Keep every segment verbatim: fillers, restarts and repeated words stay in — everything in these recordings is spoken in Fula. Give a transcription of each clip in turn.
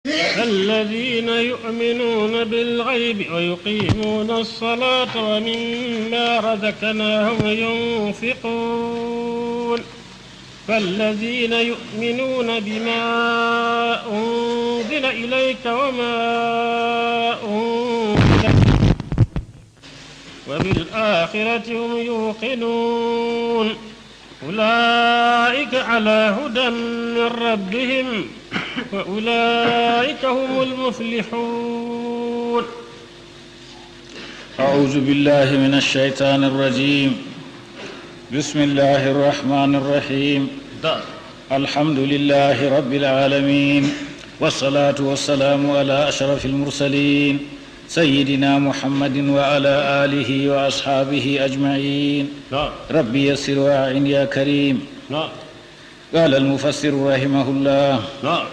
الذين يؤمنون بالغيب ويقيمون الصلاة ومما رزقناهم ينفقون. فالذين يؤمنون بما أنزل إليك وما أنزل وبالآخرة هم يوقنون. أولئك على هدى من ربهم وأولئك هم المفلحون. أعوذ بالله من الشيطان الرجيم. بسم الله الرحمن الرحيم. الحمد لله رب العالمين، والصلاة والسلام على أشرف المرسلين سيدنا محمد وعلى آله وأصحابه أجمعين. نعم. رب يسر وأعن يا كريم. نعم. قال المفسر رحمه الله: نعم.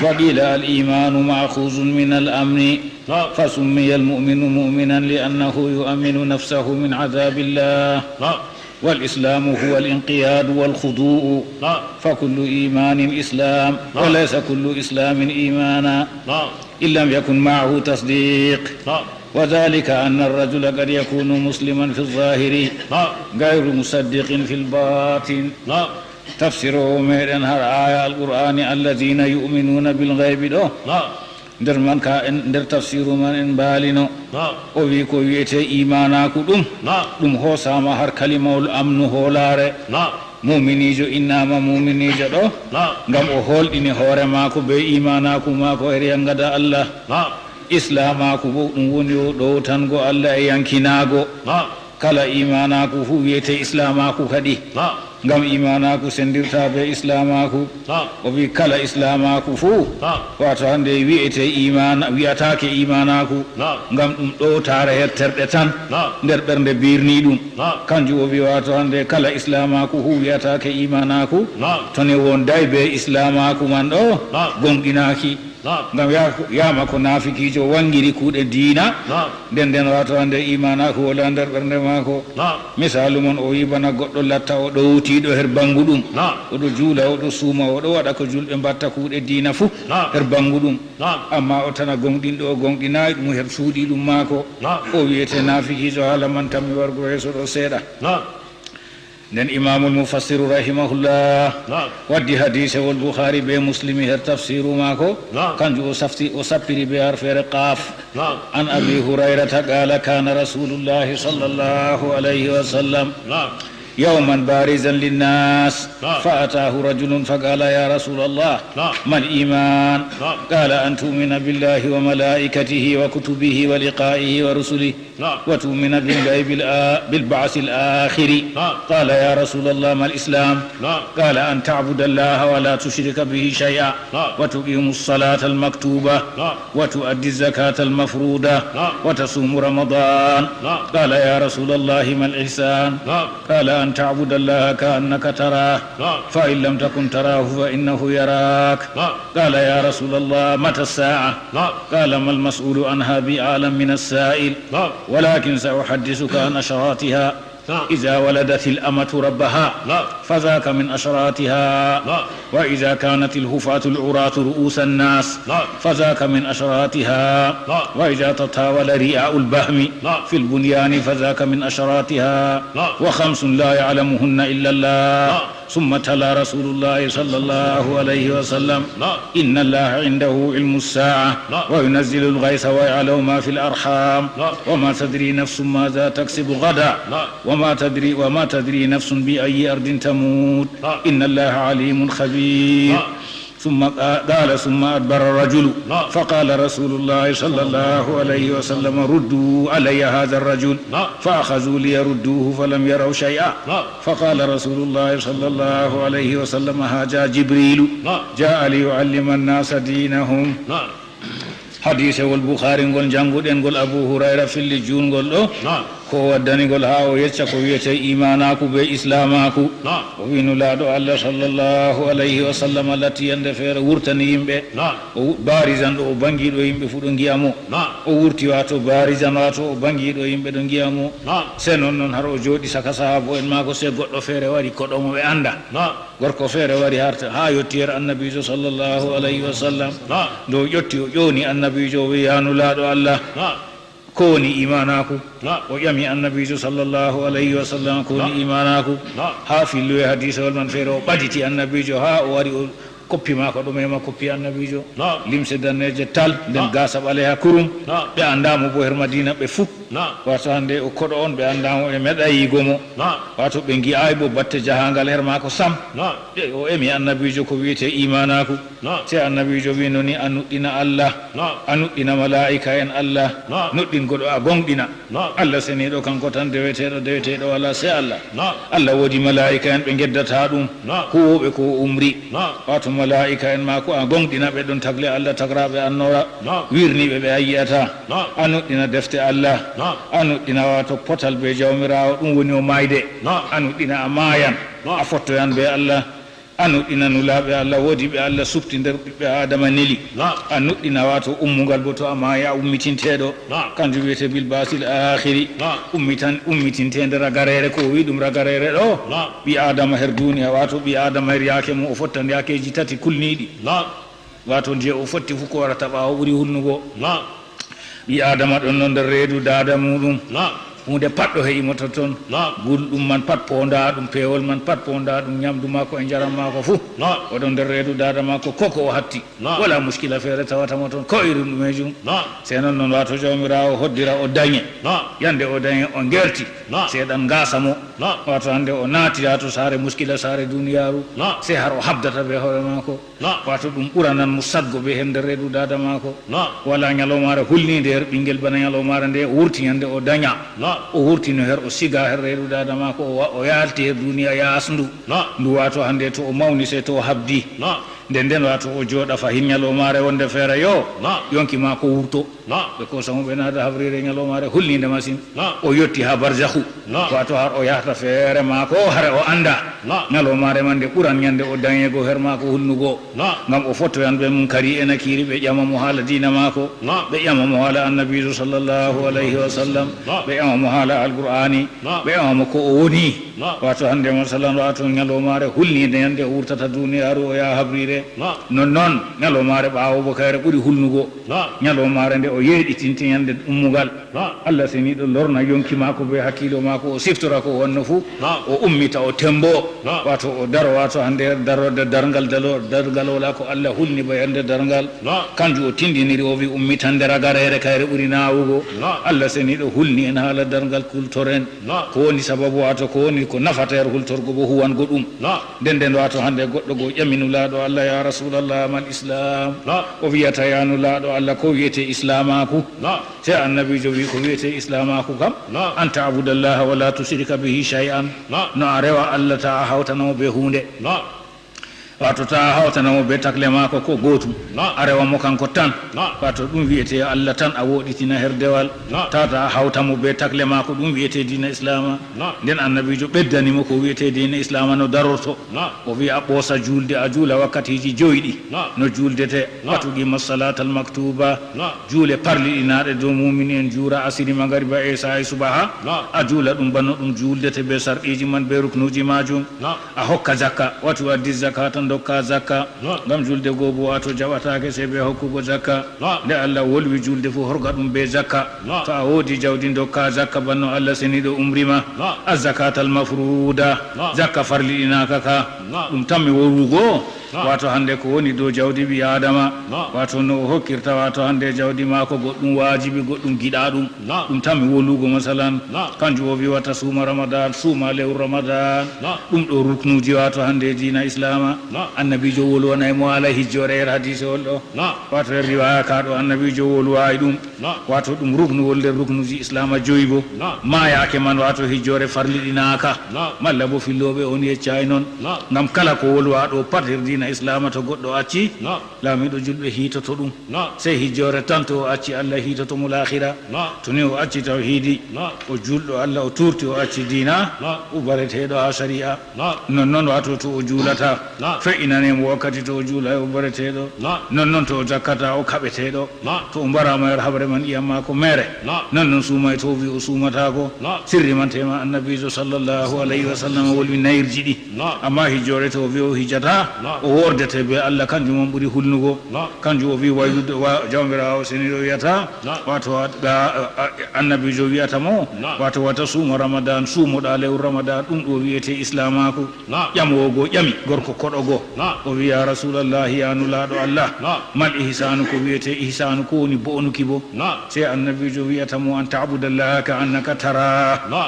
وقيل الإيمان مأخوذ من الأمن، نعم. فسمي المؤمن مؤمنا لأنه يؤمن نفسه من عذاب الله. نعم. والإسلام هو الانقياد والخضوع، نعم. فكل إيمان إسلام، نعم. وليس كل إسلام إيمانا، نعم. إن لم يكن معه تصديق. نعم. وذلك أن الرجل قد يكون مسلما في الظاهر، نعم. غير مصدق في الباطن. نعم. Tafsiroowo meɗen har aya Alqur'aani, "Alladina yu'minuna bil ghaybi" ɗo. Naam. Nder man ka en, nder tafsiru man en mbaalino. Naam. O wi ko wiyete imanaaku ɗum. Naam. Ɗum hosama har kalimawol amnu, hoolaare. Naam. Muminiijo innama muminiijo ɗo. Naam. Ngam o holɗini hoore maako be imanaaku maako her yangada Allah. Naam. Islamaaku bo ɗum woni o ɗowtango Allah e yankinaago. Naam. Kala imanaaku fu wiyete islamaaku kadi. Naam. Ngam imanaaku sendirta be islamaaku. Naam. O wi kala islamaaku fu. Naam. Wato hande wiyete imana, wiyatake imanaaku. Naam. Ngam ɗum ɗowtare her terɗe tan. Naam. Nder ɓernde birni ɗum. Naam. Kanjum o wi wato hande kala islamaaku fu wiyatake imanaaku. Naam. To ne wonday be islamaaku man ɗo. Naam. Gonɗinaki. Naam. Ngam ya-, yama ko nafikijo wangiri kuuɗe diina. Naam. Nden nden wato hande imanaaku wala nder ɓernde maako. Naam. Misalu man o wi bana goɗɗo latta o ɗowtiɗo her banguɗum. Naam. Oɗo juula, oɗo suuma, oɗo waɗa ko julɓe mbatta kuuɗe diina fu. Naam. Her banguɗum. Naam. Amma o tana gonɗinɗo o gonɗinayi ɗum her suuɗi ɗum maako. Naam. O wiyete nafikijo. Hala man tammi wargo yeeso ɗo seeɗa. Naam. Nden Imamul Mufassiru rahimahullah. Naam. Waddi hadisewol Bukhari be Muslimi her tafsiru maako. Naam. Kanjum o safti, o sappiri be harfere qaf. Naam. An Abi Hurayrata qala kana Rasulullahi sallallahu alayhi wa sallam. Naam. Yawman barizan linnas. Naam. Fa atahu rajulun fa qala ya Rasulallah. Naam. Mal iman? Naam. Qala an tu'mina billahi wa malaikatihi wa kutubihi wa liqa'ihi wa rusulihi. نعم. وتؤمن بالغيب الآ-، بالبعث الآخر. نعم. قال يا رسول الله ما الإسلام؟ نعم. قال أن تعبد الله ولا تشرك به شيئا. نعم. وتقيم الصلاة المكتوبة. نعم. وتؤدي الزكاة المفروضة. نعم. وتصوم رمضان. نعم. قال يا رسول الله ما الإحسان؟ نعم. قال أن تعبد الله كأنك تراه. نعم. فإن لم تكن تراه فإنه يراك. نعم. قال يا رسول الله متى الساعة؟ نعم. قال ما المسؤول عنها بأعلم من السائل. نعم. ولكن سأحدثك عن أشراطها. نعم. إذا ولدت الأمة ربها. نعم. فذاك من أشراطها. نعم. وإذا كانت الحفاة العراة رؤوس الناس. نعم. فذاك من أشراطها. نعم. وإذا تطاول رعاء البهم. نعم. في البنيان فذاك من أشراطها. نعم. وخمس لا يعلمهن إلا الله. نعم. ثم تلا رسول الله صلى الله عليه وسلم: نعم. إن الله عنده علم الساعة، نعم. وينزل الغيث ويعلم ما في الأرحام، نعم. وما تدري نفس ماذا تكسب غدا، نعم. وما تدري، وما تدري نفس بأي أرض تموت، نعم. إن الله عليم خبير. نعم. ثم قا-، قال: ثم أدبر الرجل، نعم. فقال رسول الله صلى الله عليه وسلم: ردوا علي هذا الرجل. نعم. فأخذوا ليردوه فلم يروا شيئا. نعم. فقال رسول الله صلى الله عليه وسلم: هذا جبريل، نعم. جاء ليعلم الناس دينهم. نعم. Hadisewol Bukhari ngol njannguɗen ngol, Abu Hurayra filli juulngol ɗo. Naam. Ko o waddani ngol haa o yecca ko wiyetee iimaanaaku bee islaamaaku. Naam. O wi'i Nulaaɗo Allah sallallahu alayhi wa sallam latti yande feere wurtani yimɓe. Naam. O wu-, barizan ɗo o banngi ɗo yimɓe fuu ɗo ngi'a mo. Naam. O wurti waato barizan waato o banngi ɗo yimɓe ɗo ngi'a mo. Naam. Sey non non har o jooɗi saka sahaabo'en maako sey goɗɗo feere wari koɗo mo ɓe annda. Naam. Gorko feere wari harta haa yotti her Annabiijo sallallahu alayhi wa sallam. Naam. Nde o ƴotti o ƴooni Annabiijo o wi'i, "Yaa Nulaaɗo Allah." Naam. Ko woni iimaanaaku? Naam. O ƴami Annabiijo sallallahu alayhi wa sallam ko woni Naam. iimaanaaku. Naam. Haa fillu e hadiisawol man feere o ɓaditi Annabiijo haa o wari o koppi maako ɗo mema koppi Annabiijo. Naam. Limse daneeje tal, nden Naam. gaasa ɓaleha kurum. Naam. Ɓe anndaa mo bo her Madiina ɓe fuu. Naam. Waato hannde o koɗo on ɓe anndaa mo ɓe meeɗaay yi'ugo mo. Naam. Waato ɓe ngi'aay bo batte jahaangal her maako sam. Naam. Ɓe o emi Annabiijo ko wiyetee iimaanaaku. Naam. Sey Annabiijo wi'i no ni a nuɗɗina Allah. Naam. A nuɗɗina malaa'ika'en Allah. Naam. Nuɗɗingo ɗo a goongɗina. Naam. Allah seniiɗo kanko tan deweteeɗo, deweteeɗo walaa sey Allah. Naam. Allah woodi malaa'ika'en ɓe ngeddataa ɗum. Naam. Huwooɓe ko o umri. Naam. Waato malaa'ika'en maako a goongɗina ɓe ɗon tagle Allah tagraaɓe annora. Naam. Wirniiɓe ɓe a yi'ataa. Naam. A nuɗɗina defte Allah. Naam. A nuɗɗina waato potal bee Jawmiraawo ɗum woni o maayde. Naam. A nuɗɗina a maayan. Naam. A fottoyan bee Allah. A nuɗɗina nulaaɓe Allah, woodi ɓe Allah suɓti nder ɓiɓɓe Aadama neli. Naam. A nuɗɗina waato ummungal bo to a maayi a ummitinteeɗo. Naam. Kanjum wiyetee bil ba'sil aakhiri. Naam. Ummitan-, ummitinteende ragareere, ko o wi'i ɗum ragareere ɗo. Naam. Ɓii Aadama her duuniya, waato ɓii Aadama her yaake mum, o fottan yaakeeji tati kulniiɗi. Naam. Waato nde o fotti fuu ko warata ɓaawo ɓuri hulnugo. Naam. Ɓii Aadama ɗon non nder reedu daada muuɗum. Naam. Huunde pat ɗo he'i mo totton. Naam. Gulɗum man pat poondaa ɗum, peewol man pat poondaa ɗum, nyamdu maako e njaram maako fuu. Naam. O ɗon nder reedu daada maako, ko ko o hatti. Naam. Walaa muskila feere tawata mo ton, ko irin ɗumeejum. Naam. Sey non non waato Jawmiraawo hoddira o danye. Naam. Yande o danye o ngerti. Naam. Sey ɗan ngaasa mo. Naam. Waato hande o naati waato saare muskila saare duuniyaaru. Naam. Sey har o habdata bee hoore maako. Naam. Waato ɗum ɓuranan mo saɗgo bee hemnde reedu daada maako. Naam. Walaa nyalawmaare hulniinde her ɓinngel bana nyalawmaare nde o wurti nyande o danya. Naam. O wurtino her o siga her reedu daada maako o wa-, o yaalti her duuniya yaasndu. Naam. Ndu waato hande to o mawni sey to o habdi. Naam. Nden nden waato o jooɗa fahin nyalawmaare wonde feere yo. Naam. Yonki maako wurto. Naam. Ɓe koosa mo ɓe naada habriire nyalawmaare hulniinde masin. Naam. O yotti haa barzakhu. Naam. Waato har o yahata feere maako, hare o annda. Naam. Nyalawmaare man nde ɓuran nyande o danyeego her maako hulnugo. Naam. Ngam o fottoyan bee Munkari e Nakiiri, ɓe ƴama mo haala diina maako. Naam. Ɓe ƴama mo haala Annabiijo sallallahu alayhi wa sallam. Naam. Ɓe ƴama mo haala Alqur'aani. Naam. Ɓe ƴama mo ko o woni. Naam. Waato hande, masalan, waato nyalawmaare hulniinde nyande o wurtata duuniyaaru o yaha habriire. Naam. Non non, nyalawmaare ɓaawo bo kayre ɓuri hulnugo. Naam. Nyalawmaare nde o yeeɗitinte nyande ummugal. Naam. Allah seniiɗo lorna yonki maako bee hakkiilo maako, o siftora ko o wanno fuu. Naam. O ummita, o tembo. Naam. Waato o daro, waato hande darorde darngal dalo-, darngal walaa ko Allah hulni ba yande darngal. Naam. Kanjum o tindiniri, o wi ummitande ragareere kayre ɓuri naawugo. Naam. Allah seniiɗo hulni en haala darngal kultoren. Naam. Ko woni sababu, waato ko woni ko nafata her hultorgo bo huwango ɗum. Naam. Nden nden waato hande goɗɗo go ƴami Nulaaɗo Allah, "Ya Rasulallah, mal Islam?" Naam. O wi'ata, "Ya Nulaaɗo Allah, ko wi'etee Islaamaaku?" Naam. Sey Annabiijo wi'i, "Ko wi'etee Islaamaaku kam, Naam. an ta'budallaha wa la tushrika bihi shay'an." Naam. No a rewa Allah, taa a hawtana mo bee huunde. Naam. Waato taa a hawtana mo bee takle maako ko gootum. Naam. A rewa mo kanko tan. Naam. Waato ɗum wi'etee Allah tan a wooɗitina her dewal. Naam. Taa taa a hawta mo bee takle maako, ɗum wi'etee diina Islaama. Naam. Nden Annabiijo ɓeddani mo ko wi'etee diina Islaama no darorto. Naam. O wi'a a ɓoosa juulde, a juula wakkatiiji joyi ɗi. Naam. No juuldetee. Naam. Wa tuqima salata al maktuba. Naam. Juule parliɗinaaɗe dow muumini en, juura asiri, magariba, eesa e subaha. Naam. A juula ɗum bana no ɗum juuldetee bee sarɗiiji man bee ruknuuji maajum. Naam. A hokka zakka, wa tu'addi zakata, ndokka zakka. Naam. Ngam juulde goo boo waato jaɓataake sey bee hokkugo zakka. Naam. Nde Allah wolwi juulde fuu horga ɗum bee zakka. Naam. To a woodi jawdi ndokka zakka bana no Allah seniiɗo umri ma. Naam. Az-zakatal mafruuda, Naam. zakka farliɗinaaka ka. Naam. Ɗum tammi wolwugo. Naam. Waato hande ko woni dow jawdi ɓii Aadama. Naam. Waato no o hokkirta waato hande jawdi maako goɗɗum waajibi, goɗɗum giɗaaɗum. Naam. Ɗum tammi wolwugo masalan. Naam. Kanjum o wi'ata suuma Ramadan, suuma lewru Ramadan. Naam. Ɗum ɗo ruknuuji waato hande diina Islaama. Naam. Annabiijo wolwanay mo haala hijjoore her hadiisewol ɗo. Naam. Waato her riwaaya ka ɗo Annabiijo wolwaay ɗum. Naam. Waato ɗum ruknuwol nder ruknuuji Islaama joyi go. Naam. Maayaake man waato hijjoore farliɗinaaka. Naam. Malla bo fillooɓe on yeccaay non. Naam. Ngam kala ko wolwaa ɗo pat her diina Islaama to goɗɗo acci, na, laamiiɗo julɓe hiitoto ɗum. na, Sey hijjoore tan to o acci Allah hiitoto mo laakhira. na, To ni o acci tawhiidi, na, o julɗo Allah, o tuurti, o acci diina, na, o bareteeɗo haa sari'a. na, Non non waato to o juulata, na, fe'inane mo wakkati to o juula o bareteeɗo. na, Non non to o jakkata o kaɓeteeɗo. na, To o mbaraama yer haɓre man ƴiyam maako meere. na, Non non suumay to o wi o suumataako. na, Sirri man tema annabiijo sallallahu alayhi wa sallam wolwi nayirji ɗi. na, Amma hijjoore to o wi o hijjata, na, o wordete be Allah, kanjum on ɓuri hulnugo. na, Kanjum o wi waylude wa Jawmiraawo seniiɗo wiyata, na, waato wa- ga a- a- annabiijo wiyata mo, na, waato wata suuma Ramadan, suumoɗa lewru Ramadan, ɗum ɗo wiyete Islaamaaku. na, Ƴamoowo goo ƴami gorko koɗo goo. na, O wi, "Ya Rasuulallahi, ya Nulaaɗo Allah, na, mal ihsaanu, ko wiyete ihsaanu, ko woni bo'onuki bo?" na, Sey annabiijo wiyata mo, "An ta'budallaha ka annaka tara." na,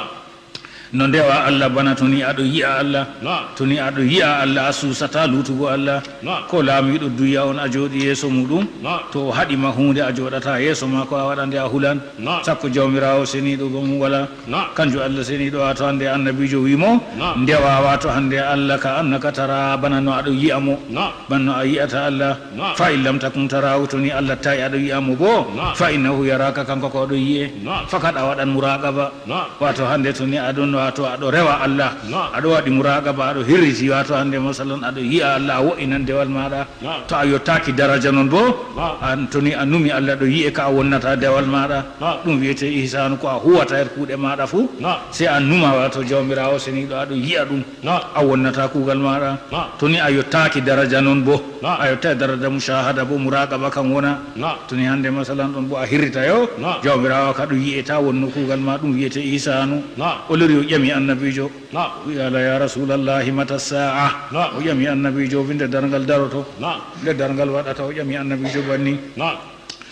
No ndewa Allah bana to ni aɗo yi'a Allah. na, To ni aɗo yi'a Allah, a suusata luutugo Allah. na, Ko laamiiɗo duya on a jooɗi yeeso muɗum, na, to o haɗi ma huunde a jooɗata yeeso maako, a waɗa nde a hulan. na, Sakko Jawmiraawo seniiɗo bamum wala. na, Kanjum Allah seniiɗo, waato hande annabiijo wi mo, na, ndewa waato hande Allah ka annaka tara, bana no aɗo yi'a mo. na, Bana no a yi'ata Allah. na, Fa in lam takun tarahu, to ni Allah tawi aɗo yi'a mo bo, na, fa innahu yaraka, kanko ko aɗo yi'e. na, Fakat a waɗan muraqaba. na, Waato hande to ni aɗon waato aɗo rewa Allah. na, Aɗo waɗi muraqaba, aɗo hirriti, waato hande masalan aɗo yi'a Allah, a wo'inan dewal maɗa. na, To a yottaki daraja non bo, na, an to ni a numi Allah ɗo yi'e ka a wonnata dewal maɗa. na, Ɗum wiyete ihsanu, ko a huwata her kuuɗe maɗa fu. na, Sey a numa waato Jawmiraawo seniiɗo aɗo yi'a ɗum. na, A wonnata kuugal maɗa. na, To ni a yottaki daraja non bo. Na. A yottay daraja mushahada bo, muraqaba kan wona. na, To ni hande masalan ɗon bo a hirritayo. Na. Jawmiraawo ka ɗum yi'e, ta wonno kuugal ma, ɗum wiyete ihsanu. na, O lori o ƴami annabiijo. na, O wi, "Ala ya Rasuulallahi, mata sa'a?" Na. O ƴami annabiijo, o wi, "Nde darngal daroto?" na, Nde darngal waɗata? O ƴami annabiijo banni. na,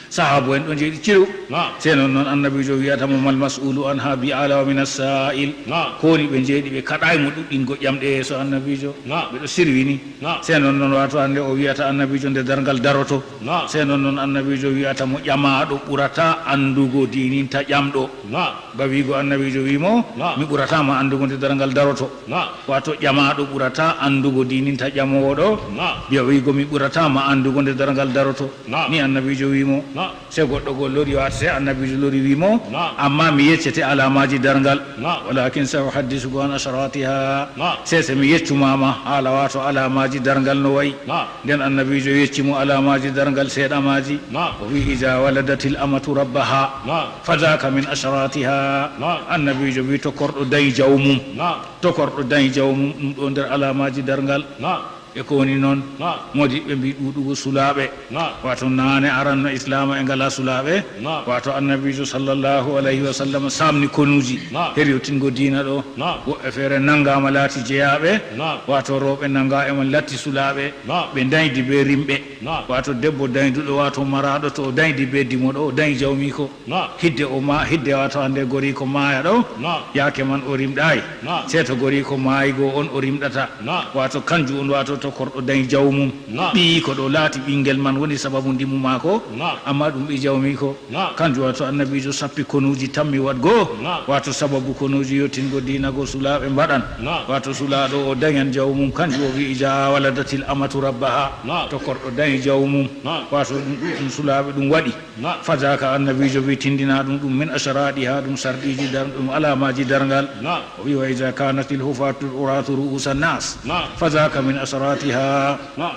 Sahaabu en ɗo njeeɗi ciru. na, Sey non non annabiijo wiyata mo, "Mal mas'ulu anha bi a'lama min as-sa'il." na, Ko woni ɓe njeeɗi, ɓe kaɗaay mo ɗuɗɗingo ƴamɗe yeeso annabiijo. Na. Ɓe ɗo sirwini. na, Sey non non wato hande o wiyata annabiijo, "Nde darngal daroto?" na, Sey non non annabiijo wiyata mo, "Ƴamaaɗo ɓurata anndugo diininta ƴamɗo." na, Ba wiigo annabiijo wi mo, Na. "Mi ɓurata ma anndugo nde darngal daroto." na, Wato ƴamaaɗo ɓurata anndugo diininta ƴamoowo ɗo. na, Biya wiigo, "Mi ɓurata ma anndugo nde darngal daroto." Na. Ni annabiijo wi mo. na, Sey goɗɗo goo lori, wato sey annabiijo lori wi mo, Na. "Amma mi yeccete alaamaaji darngal." Na. "Walakin sa uhaddisuka an asharatiha." Na. Sey se mi yeccuma ma haala wato alaamaaji darngal no wayi. Na. Nden annabiijo yecci mo alaamaaji darngal seeɗa maaji. Na. O wi, "Iza waladatil amatu rabbaha." Na. "Fadhaka min asharatiha." Na. Annabiijo wi, "To korɗo dañi jawmum." Na. To korɗo dañi jawmum, ɗum ɗo nder alaamaaji darngal. Na. E ko woni noon? Na. Moodi ɓe mbi ɗuuɗugo sulaaɓe. Na. Wato naane aranno Islaama e ngala sulaaɓe. Na. Wato annabiijo sallallahu alayhi wa sallam samni konuuji. Na. Her yottingo diina ɗo. Na. Woɓɓe feere nanngaama laati jeyaaɓe. Na. Wato rewɓe nannga e man latti sulaaɓe. Na. Ɓe dañdi be rimɓe. Na. Wato debbo dañduɗo, wato maraaɗo, to o dañdi be dimo ɗo, o dañi jawmiiko. Na. Hidde o ma, hidde wato hande goriiko maaya ɗo. Na. Yaake man o rimɗaay. Na. Sey to goriiko maayi goo on o rimɗata. Na. Wato kanjum on wato to korɗo dañi jawmum. Na. Ɓiyiiko ɗo laati ɓingel man woni sababu ndimu maako. Na. Amma ɗum ɓi jawmiiko. Na. Kanjum wato annabiijo sappi konuuji tammi waɗgo. Na. Wato sababu konuuji yottingo diina go sulaaɓe mbaɗan. Na. Wato sulaaɗo o dañan jawmum, kanjum o wi, "Iza waladatil amatu rabbaha." Na. To korɗo dañi jawmum. Na. Wato ɗum, ɗum, ɗum sulaaɓe ɗum waɗi. Na. Fadhaka annabiijo wi tindina ɗum, ɗum min asharatiha, ɗum sarɗiiji dar-, ɗum alaamaaji darngal. Na. O wi, "Wa iza kanatil hufatul uratu ru'usan nas." Na. Fadhaka min asharatiha. Na.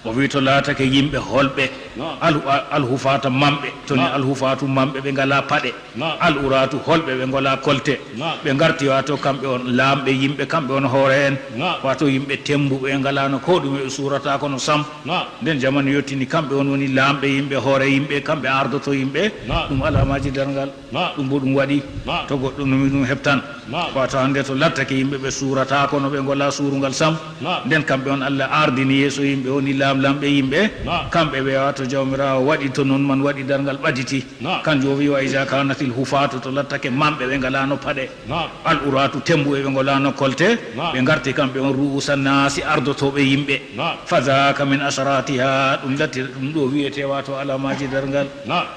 O wi to laatake yimɓe holɓe. Na. Al-, al-, alhufata mamɓe, to ni Na. Alhufatu mamɓe ɓe ngala paɗe. Na. Al-uratu holɓe ɓe ngola kolte. Na. Ɓe ngarti wato kamɓe on laamɓe yimɓe, kamɓe on hoore en. Na. Wato yimɓe tembuɓe ɓe ngalano ko ɗume ɓe surata kono sam. Na. Nden jamanu yottini, kamɓe on woni laamɓe yimɓe, hoore yimɓe, kamɓe ardoto yimɓe. Na. Ɗum alaamaaji darngal. Na. Ɗum bo ɗum waɗi. Na. To goɗɗo numi ɗum heɓtan. Na. Wato hande to lattake yimɓe ɓe surata kono ɓe ngola surungal sam. Na. Nden kamɓe on Allah ardini yeeso yimɓe woni laamɓe. lamɓe yimɓe. Kamɓe ɓe wato Jawmiraawo waɗi to non man waɗi darngal ɓaditi. Kanjum o wi: "Wa iza kanatil hufatu", to lattake mamɓe ɓe ngalaano paɗe. Al uratu tembuɓe ɓe ngalaano kolte. Ɓe ngarti kamɓe on ru'usa nasi ardotooɓe yimɓe. Fa zaka min asharatiha, ɗum latti ɗum ɗo wiyete wato alamaji darngal.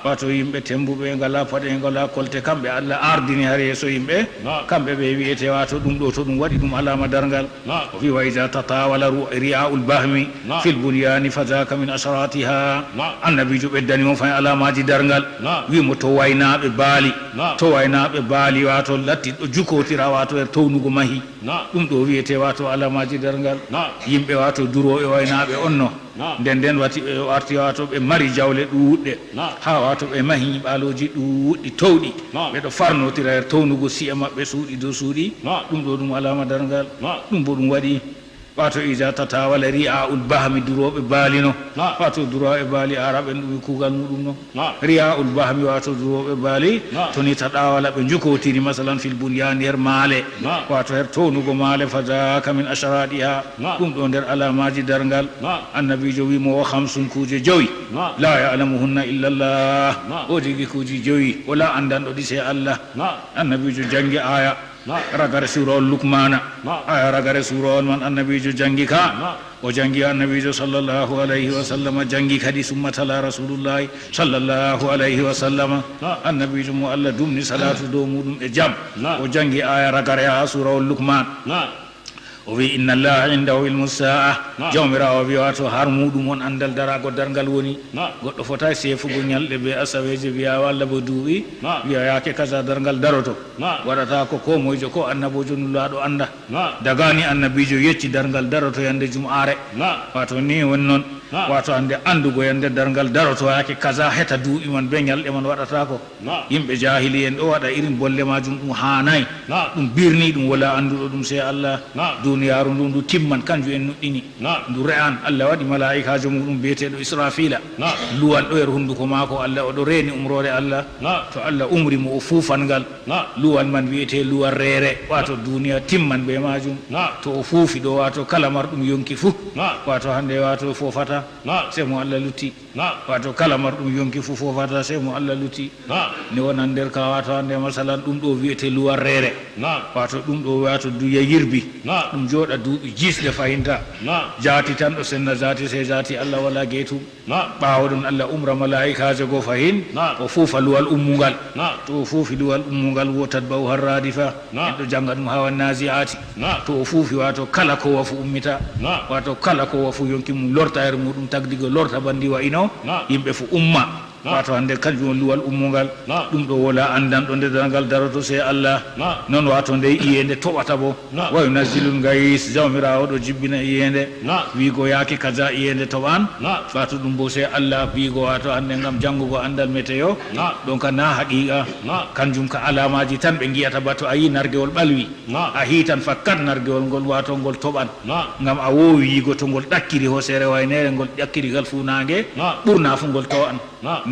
Wato yimɓe tembuɓe ngala paɗe ngala kolte kamɓe Allah ardini har yeeso yimɓe. Kamɓe ɓe wiyete wato ɗum ɗo to ɗum waɗi ɗum alama darngal. O wi: "Wa iza tatawala ru-, ri'a'ul bahmi fil bunyani fa zaka min asharatiha." Annabijo ɓeddani mo fay alamaji darngal. Wi mo to waynaɓe baali. To waynaɓe baali wato latti ɗo jukotira wato her townugo mahi. Ɗum ɗo wiyete wato alamaji darngal. Yimɓe wato duroɓe waynaɓe on no. Nden nden wati ɓe arti wato ɓe mari jawle ɗuɗɗe. Ha wato ɓe mahi nyiɓaloji ɗuɗɗi towɗi. Ɓe ɗo farnotira her townugo si'e maɓɓe suuɗi dow suuɗi. Ɗum ɗo ɗum alama darngal. Ɗum bo ɗum waɗi. Wato iza tatawala ri'a'ul bahmi, duroɓe baali no. Wato duroɓe baali Arab en ɗum kugal muɗum no. Ri'a'ul bahmi wato duroɓe baali. To ni tatawala ɓe jukotiri masalan fil bunyani her maale. Wato her townugo maale, fa zaka min asharatiha. Ɗum ɗo nder alamaji darngal. Annabijo wi mo: "Wa khamsun, kuje jowi. La ya'lamuhunna illa Allah." O jigi kuje jowi, wala andanɗo ɗi sey Allah. Annabijo jangi aya ragare surawol Lukmana. Aya ragare surawol man annabijo jangi ka. O jangi annabijo sallallahu alayhi wa sallama, jangi kadi summa tala Rasulullahi sallallahu alayhi wa sallama. Annabijo mo Allah dumni salatu dow muɗum e jam. O jangi aya ragare ha surawol Lukman. O wi: "Inna Allaha indahu ilmu sa'a." Jawmirawo wi wato har muɗum on andal darago darngal woni. Goɗɗo fotay sefugo nyalɗe be asaweje wiyawa Allah bo duuɓi. Wiya yake kaza darngal daroto. Waɗata ko ko moyjo ko annabojo nulaɗo anda. Dagani annabijo yecci darngal daroto yande jum'are. Wato ni woni non. Wato hande andugo yande darngal daroto yake kaza heta duuɓi man be nyalɗe man waɗata ko. Yimɓe jahili en ɗo waɗa irin bolle majum, ɗum hanai. Ɗum birni, ɗum wala anduɗo ɗum sey Allah. Duniyaru ndu ndu timman, kanjum en nuɗɗini. Ndu re'an, Allah waɗi mala'ikajo muɗum biyeteɗo Israfila. Luwal ɗo her hunduko mako, Allah o ɗo reni umrore Allah. To Allah umri mo o fufan ngal. Luwal man wiyete luwal rere, wato duniya timman be majum. To o fufi ɗo, wato kala marɗum yonki fu, wato hande wato fofata. Sey mo Allah lutti. Wato kala marɗum yonki fu fofata sey mo Allah lutti. Ne wonan nder ka wato hande masalan ɗum ɗo wiyete luwal rere. Wato ɗum ɗo wato duya yirbi. Ɗum joɗa duuɓi jisɗe fahinta. Jati tan ɗo senna jati, sey jati Allah wala getum. Ɓawo ɗum Allah umra mala'ikajo go fahin. O fufa luwal ummungal. To o fufi luwal ummungal, wotat baw har radifa. En ɗo janga ɗum hawa nazi'ati. To o fufi, wato kala ko wafu ummita. Wato kala ko wafu yonki mum lorta her muɗum tagdigo lorta bandi wa ino. Yimɓe fu umma. Wato hande kanjum woni luwal ummungal. Ɗum ɗo wola andanɗo nde darngal daroto sey Allah. Non wato nde iyende toɓata bo. Wa yunazzilul gais, Jawmirawo ɗo jibbina iyende. Wigo yake kaza iyende toɓan. Wato ɗum bo sey Allah wigo wato hande ngam jangugo andal meteo. Ɗon ka na haqiqa. Kanjum ka alamaji tan ɓe ngiyata ba to a yi nargewol ɓalwi. A hitan fakkat nargewol ngol wato ngol toɓan. Ngam a wowi yigo to ngol ɗakkiri hosere waynere, ngol ɗakkiri gal fu nange, ɓurna fu ngol toɓan.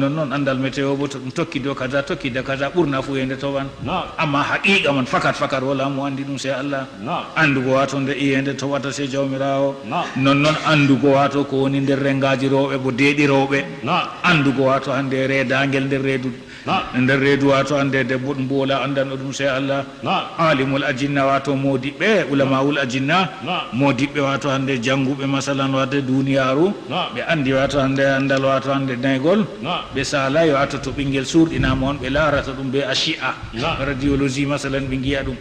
Non non andal meteo bo to ɗum tokki do kaza, tokki da kaza, ɓurna fu yende toɓan. Amma haqiqa man fakat fakat wala mo andi ɗum sey Allah. Andugo wato nde iyende toɓata sey Jawmirawo. Non non andugo wato ko woni nder rengaji rewɓe bo deeɗi rewɓe. Andugo wato hande redangel nder redu nder redu wato hande debbo ɗum bo wala andanɗo ɗum sey Allah. Alimul ajinna wato modiɓɓe, ulama'ul ajinna. Modiɓɓe wato hande janguɓe masalan wato duniyaru. Ɓe andi wato hande andal wato hande naygol. Ɓe salay wato to ɓingel surɗinama on ɓe larata ɗum be ashi'a. Radiologie masalan ɓe ngiya ɗum.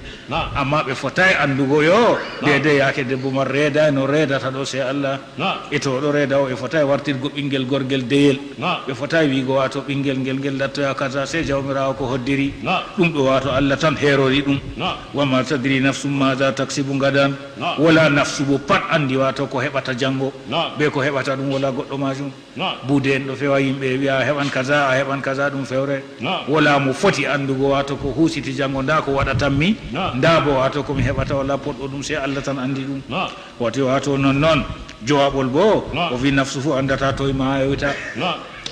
Amma ɓe fotay andugo yo dede yake debbo man reda no redata ɗo sey Allah. E to o ɗo reda o, e fotai wartirgo ɓingel gorgel deyel. Ɓe fotai wiigo wato ɓingel ngel ngel lattoya kaza, sey Jawmiraawo ko hoddiri. Ɗum ɗo wato Allah tan heerori ɗum. Wa ma tadri nafsun maza taksibu gadan. Wala nafsu bo pat andi wato ko heɓata jango, be ko heɓata ɗum wala goɗɗo majum. Buude en ɗo fewa yimɓe, wi'a a heɓan kaza, a heɓan kaza, ɗum fewre. Wala mo foti andugo wato ko husiti jango, nda ko waɗatanmi, nda bo wato ko mi heɓata, wala poɗɗo ɗum, sey Allah tan andi ɗum. Wati wato non non, jowaɓol bo, o vi nafsu fu andata toy mayoyta.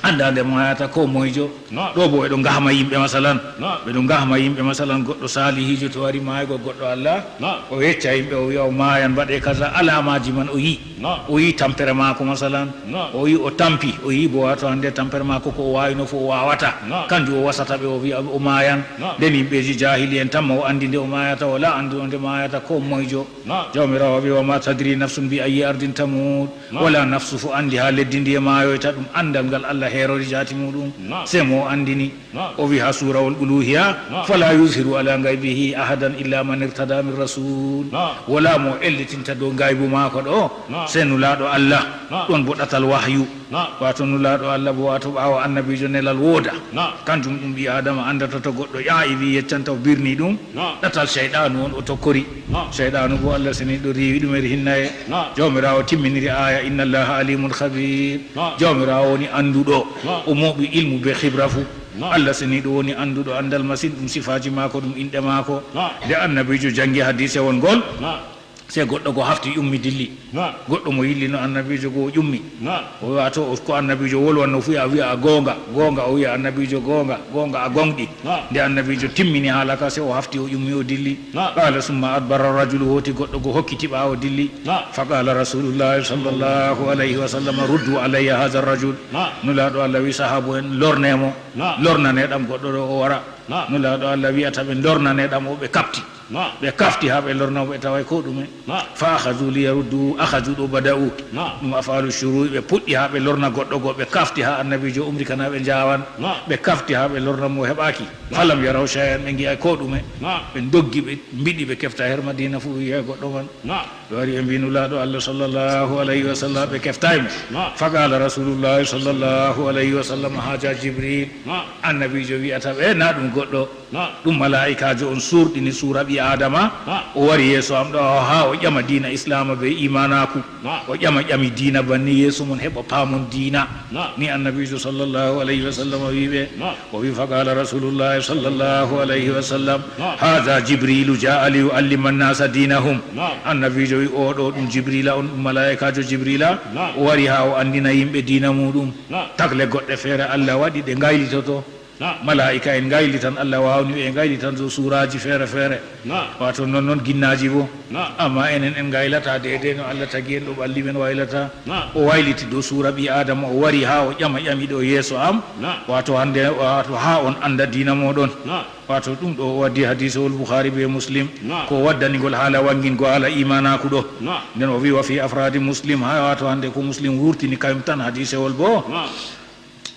Anndaa nde maayata ko moyjo. Naam. Ɗo bo ɓe ɗo ngahma yimɓe, masalan. Naam. Ɓe ɗo ngahma yimɓe, masalan, goɗɗo saalihiijo to wari maaygo goɗɗo Allah, naam, o yecca yimɓe, o wi'a o maayan, mbaɗe kaza, alaamaaji man o yi'i. Naam. O yi'i tampere maako, masalan. Naam. O yi'i o tampi, o yi'i bo, waato, hannde tampere maako ko o waawino fu o waawata. Naam. Kanjum o wasata ɓe, o wi'a o maayan. Naam. Nden yimɓeeji jaahili en tan mo o anndi nde o maayata, wala annduɗo nde maayata ko moyjo. Naam. Jawmiraawo wi'i, "Wa ma tadri nafsun bi ayyi ardin tamut." Naam. Wala nafsu fu anndi haa leddi ndiye maayoyta, ɗum anndal ngal Allah heerori jaati muuɗum. Naam. Sey mo o anndini. Naam. O wi'i haa suurawol Uluhiya, naam, "Fala yuzhiru ala ghaybihi ahadan illa man irtada min rasul." Naam. Wala mo o ellitinta dow ngaybu maako ɗo, naam, sey Nulaaɗo Allah. Naam. Ɗon bo ɗatal wahyu. Naam. Waato Nulaaɗo Allah bo, waato ɓaawo annabiijo nelal wooda. Naam. Kanjum ɗum ɓii Aadama anndata to goɗɗo ƴaaƴi wi'i yeccanta o birni ɗum. Naam. Ɗatal seyɗaanu on o tokkori. Naam. Seyɗaanu bo Allah seniiɗo riiwi ɗum e hinnaye. Naam. Jawmiraawo timminiri aaya, "Inna Allaha alimun khabir." Naam. Jawmiraawo woni annduɗo. Naam. O mooɓi ilmu be khibra fu. Naam. Allah seniiɗo woni annduɗo anndal masin, ɗum sifaaji maako, ɗum inɗe maako. Naam. Nde annabiijo janngi hadiisewol ngol, naam, sey goɗɗo go hafti, ummi, dilli. Naam. Goɗɗo mo yillino annabiijo go o ƴummi. Naam. O wi'a to o, ko annabiijo wolwanno fu, a wi'a a goonga, goonga, o wi'a annabiijo goonga, goonga, a gooŋɗi. Naam. Nde annabiijo timmini haala ka, sey o hafti, o ƴummi, o dilli. Naam. Qala summa adbara rajulu, hooti goɗɗo go hokkiti ɓaawo dilli. Naam. Fa qala rasulullahi sallallahu alayhi wa sallam, "Ruddu alayya hadha rajul." Naam. Nulaaɗo Allah wi'i sahaabu en, "Lorne mo, naam, lornane ɗam goɗɗo ɗo o wara." Naam. Nulaaɗo Allah wi'ata ɓe, "Lornane ɗam o," ɓe kafti. Naam. Ɓe kafti haa ɓe lorna mo, ɓe taway ko ɗume. Naam. Fa akhadhu li yaruddu, akhadhu ɗo bada'u. Naam. Ɗum af'alu shuru'i, ɓe puɗɗi haa ɓe lorna goɗɗo go, ɓe kafti haa annabiijo umri kana ɓe njaawan. Naam. Ɓe kafti haa ɓe lorna mo, o heɓaaki. Naam. Falam yaraw shay'an, ɓe ngi'ay ko ɗume. Naam. Ɓe ndoggi, ɓe mbiɗi, ɓe kefta her Madiina fu, wi'ay goɗɗo man. Naam. Ɓe wari ɓe mbi Nulaaɗo Allah sallallahu alayhi wa sallam, ɓe keftay mo. Naam. Fa qala rasulullahi sallallahu alayhi wa sallam, "Hadha Jibril." Naam. Annabiijo wi'ata ɓe, "Na ɗum goɗɗo." Naam. Ɗum malaa'ikaajo on suurɗini suura ɓii Aadama. Naam. O wari yeeso am ɗo haa o ƴama diina Islaama be iimaanaaku. Naam. O ƴama ƴami diina banni yeeso mon heɓa paamon diina. Naam. Ni annabiijo sallallahu alayhi wa sallam wi'i ɓe. Naam. O wi'i, fa qala rasulullahi sallallahu alayhi wa sallam, naam, "Hadha Jibrilu jaa li yu'allima an-nasa dinahum." Naam. Annabiijo wi'i, "Oo ɗo ɗum Jibrila on, ɗum malaa'ikaajo Jibrila. Naam. O wari haa o anndina yimɓe diina muuɗum. Naam. Tagle goɗɗe feere Allah waɗi ɗe ngaylitoto." Naam. Malaa'ika en ngaylitan, Allah waawni ɓe, ngaylitan dow suuraaji feere feere. Naam. Waato non non ginnaaji bo. Naam. Amma enen en ngaylata deydey no Allah tagi en ɗo ɓalli men waylata. Naam. O wayliti dow suura ɓii Aadama, o wari haa o ƴama ƴami ɗo yeeso am. Naam. Waato hannde, waato haa on annda diina mooɗon. Naam. Waato ɗum ɗo o waddi hadiisewol Bukhaari be Muslim. Naam. Ko waddanigol haala wangingol haala iimaanaaku ɗo. Naam. Nden o wi, "Wa fi afraadi Muslim," haa waato hannde ko Muslim wurtini kayum tan hadiisewol bo. Naam.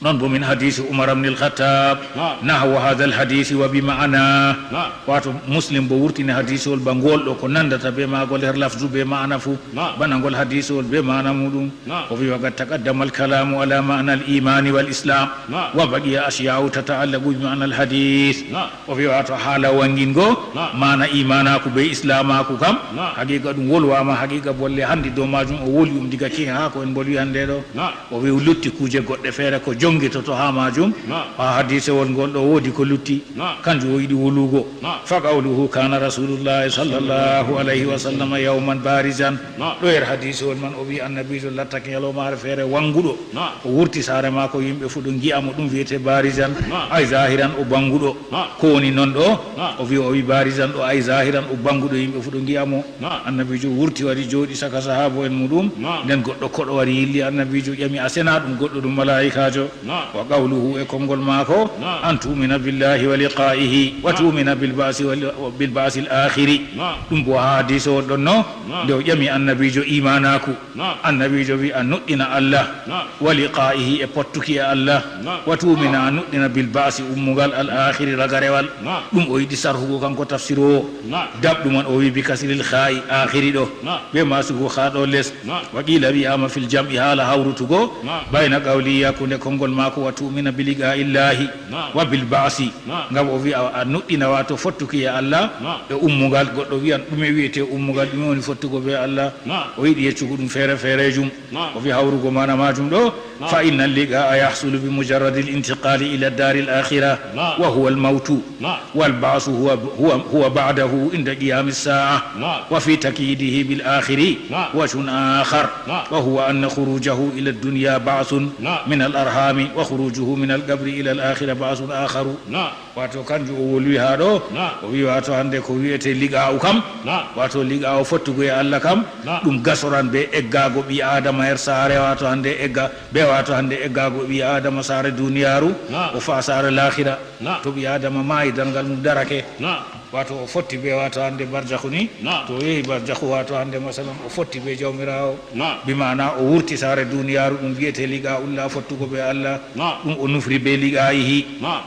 Non bo min hadiisi Umar ibn al-Khattab, naam, nahwa hadha al-hadisi wa bi ma'ana. Naam. Waato Muslim bo wurtini hadiisewol ba ngol ɗo ko nandata be maagol her lafzu be ma'ana fu. Naam. Bana ngol hadiisewol be ma'ana muuɗum. Naam. O wi, "Wa qad taqaddama al-kalamu ala ma'na al-imani wal islam. Naam. Wa baqiya ashya'u tata'allaqu bi ma'na al-hadith." Naam. O wi, waato haala wangingo, naam, maana iimaanaaku be islaamaaku kam, naam, haqiiqa ɗum wolwaama, haqiiqa bolle hannde dow maajum o woli ɗum diga kiin haa ko en mbolwi hannde ɗo. Naam. O wi lutti kuuje goɗɗe feere ko jongitoto haa maajum. Naam. Haa hadiisewol ngol ɗo woodi ko lutti. Naam. Kanjum o yiɗi wolugo. Naam. Fa qawluhu kana rasulullahi sallallahu alayhi wa sallam yawman barizan. Naam. Ɗo yer hadiisewol man o wi annabiijo lattake nyalawmaare feere wanguɗo. Naam. O wurti saare maako, yimɓe fuu ɗo ngi'a mo, ɗum wi'etee barizan. Naam. Ay zahiran o banguɗo. Naam. Ko woni non ɗo? Naam. O wi, o wi barizan ɗo, ay zahiran o banguɗo, yimɓe fuu ɗo ngi'a mo. Naam. Annabiijo wurti wari jooɗi saka sahaabo'en muuɗum. Naam. Nden goɗɗo koɗo wari yilli annabiijo, ƴami, a sena ɗum goɗɗo, ɗum malaa'ikaajo? Naam. Wa qawluhu, e konngol maako, naam, an tu'mina billahi wa liqa'ihi wa, naam, tu'mina bil ba'si wal, bil ba'sil akhiri. Naam. Ɗum bo haa hadiisewol ɗon no, naam, nde o ƴami annabiijo iimaanaaku. Naam. Annabiijo wi a nuɗɗina Allah, naam, wa liqa'ihi, e pottuki e Allah, naam, wa tu'mina, a nuɗɗina bil ba'si, ummugal, al akhiri, ragarewal. Naam. Ɗum o yiɗi sarhugo kanko tafsiroowo. Naam. Daɓɗum man o wi bi kasril kha'i akhiri ɗo, naam, be maasugo kha ɗo les. Naam. Wa qila wi'aama fil jam'i, haala hawrutugo, naam, bayna qawli, hakkunde konngol maako wa tu'mina bi liqa'illahi, naam, wa bil ba'si. Naam. Ngam o wi'a a nuɗɗina waato fottuki e Allah, naam, e ummugal. Goɗɗo wi'an ɗume wi'etee ummugal, ɗume woni fottugo be Allah? Naam. O yiɗi yeccugo ɗum feere feereejum. Naam. O wi hawrugo maana maajum ɗo, naam, fa inna liqa'a yahsulu bi mujarradi al intiqali ila dari al akhira, naam, wa huwa al mawtu. Naam. Wal ba'su huwa, huwa, huwa ba'dahu inda qiyami as sa'a. Naam. Wa fi takyidihi bil akhiri, naam, wajhun akhar. Naam. Wa huwa anna khurujahu ila ad dunya ba'thun, naam, min al arham. وخروجه من القبر إلى الآخرة بعث آخر. Naam. Wato kanjum o wolwi haa ɗo, Naam. o wi wato hande ko wi'ete liqa'u kam, Naam. wato liqa'u fottugo e Allah kam, Naam. ɗum gasoran be eggago ɓi Adama her saare, wato hande egga, be wato hande eggago ɓi Adama saare duniyaru, Naam. o fa'a saare lahira. Naam. To ɓi Adama maayi, darngal mum darake. Naam. Wato o fotti be wato hande barzahu ni. Naam. To o yehi barzahu wato hande masalan o fotti be Jawmiraawo. Naam. Bi ma'ana o wurti saare duniyaru ɗum wi'ete liqa'ullah fottugo be Allah. Naam. Ɗum o nufri be liqa'ihi. Naam.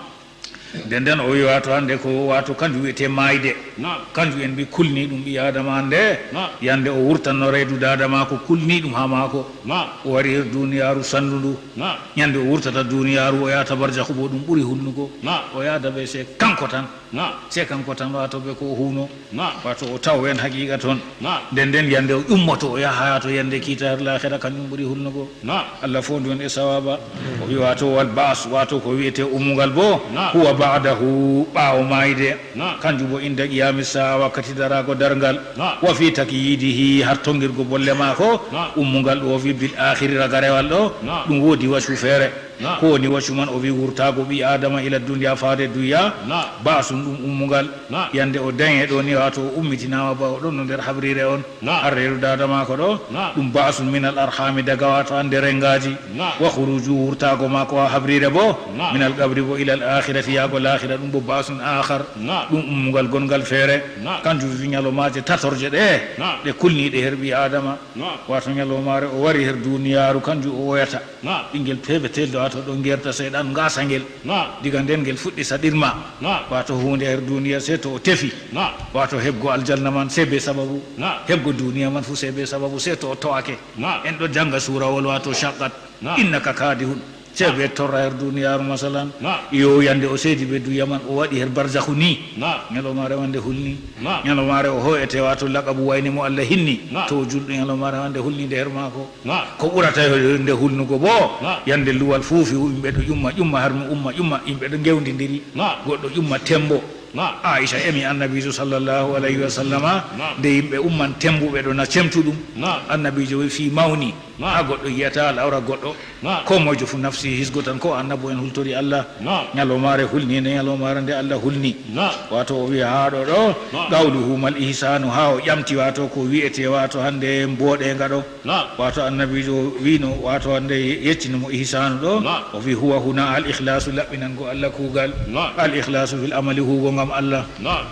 Nden nden o wi wato hande ko wato kanjum wi'ete maayde. Naam. Kanjum en mbi kulni ɗum ɓi Adama hande. Naam. Yande o wurtanno reedu dada maako kulni ɗum haa maako. Naam. O wari her duniyaru sanndu ndu. Naam. Yande o wurtata duniyaru o yahata barzahu bo ɗum ɓuri hulnugo. Naam. O yahata be se kanko tan. Naam. Se kanko tan wato be ko o huuno. Naam. Wato o tawo en haqiqa ton. Naam. Nden nden yande o ummoto o yaha to yande kiita her lahira kanjum ɓuri hulnugo. Naam. Allah fondu en e sawaba. O wi wato wal ba'su wato ko wi'ete ummugal bo. Naam. Huwa ba'dahu ɓaawo maayde. Naam. Kanjum bo inda qiyami sa'a wakkati darago darngal. Naam. Wa fi takyidihi har tongirgo bolle maako. Naam. Ummugal ɗo o wi bil akhiri ragarewal ɗo. Naam. Ɗum woodi wasu feere. Naam. Ko woni wasu man o wi wurtago ɓi Adama ila duniya faade duya. Naam. Ba'sun ɗum ummugal. Naam. Yande o dañe ɗo ni wato o ummitinama ba o ɗon no nder habrire on. Naam. Har reedu dada maako ɗo. Naam. Ɗum ba'sun min al arhami daga wato hande rengaji. Naam. Wa khuruju wurtago maako ha habrire bo. Naam. Min al qabri bo ila al akhirati yago lahira ɗum bo ba'sun akhar. Naam. Ɗum ummugal gongal feere. Naam. Kanjum wi ñalomaaje tatorje ɗe. Naam. Ɗe kulniɗe her ɓi Adama. Naam. Wato ñalomare o wari her duniyaru kanjum o woyata. Naam. Ɓingel peebetel wato ɗo gerta seyɗan gasa ngel. Naam. Diga nden ngel fuɗɗi saɗirma. Naam. Wato hunde her duniya sey to o tefi. Naam. Wato heɓgo aljanna man sey be sababu. Naam. Heɓgo duniya man fu sey be sababu sey to o to'ake. Naam. En ɗo janga surawol wato shaqqat. Naam. Innaka kadihun. Sey be torra her duniyaru masalan. Naam. Yo yande o seedi be duya man o waɗi her barzahu ni. Naam. Ñalomare wande hulni. Naam. Ñalomare o hoyete wato laqabu wayne mo Allah hinni. Naam. To o julɗo ñalomare wande hulni nde her maako. Naam. Ko ɓurata yo nde hulnugo bo. Naam. Yande luwal fuufi yimɓe ɗo ƴumma ƴumma har mo umma ƴumma yimɓe ɗo gewdidiri. Naam. Goɗɗo ƴumma tembo. Naam. Aisha emi annabijo sallallahu alayhi wa sallama. Naam. Nde yimɓe umman tembuɓe ɗo na cemtu ɗum. Naam. Annabijo wi fii mawni. Naam. Ha goɗɗo yiyata al'awra goɗɗo. Naam. Ko moijo fu nafsi hisgo tan ko annabu en hultori Allah. Naam. Ñalomare hulni nde ñalomare nde Allah hulni. Naam. Wato o wiya ha ɗo ɗo. Naam. Qawluhu mal ihsanu ha o ƴamti wato ko wi'ete wato hande mboɗenga ɗo. Naam. Wato annabijo wino wato hande yeccino mo ihsanu ɗo. Naam. O wi huwa huna al ikhlasu laɓɓinango Allah kugal. Naam. Al ikhlasu fil amali hugo ngam Allah. Naam.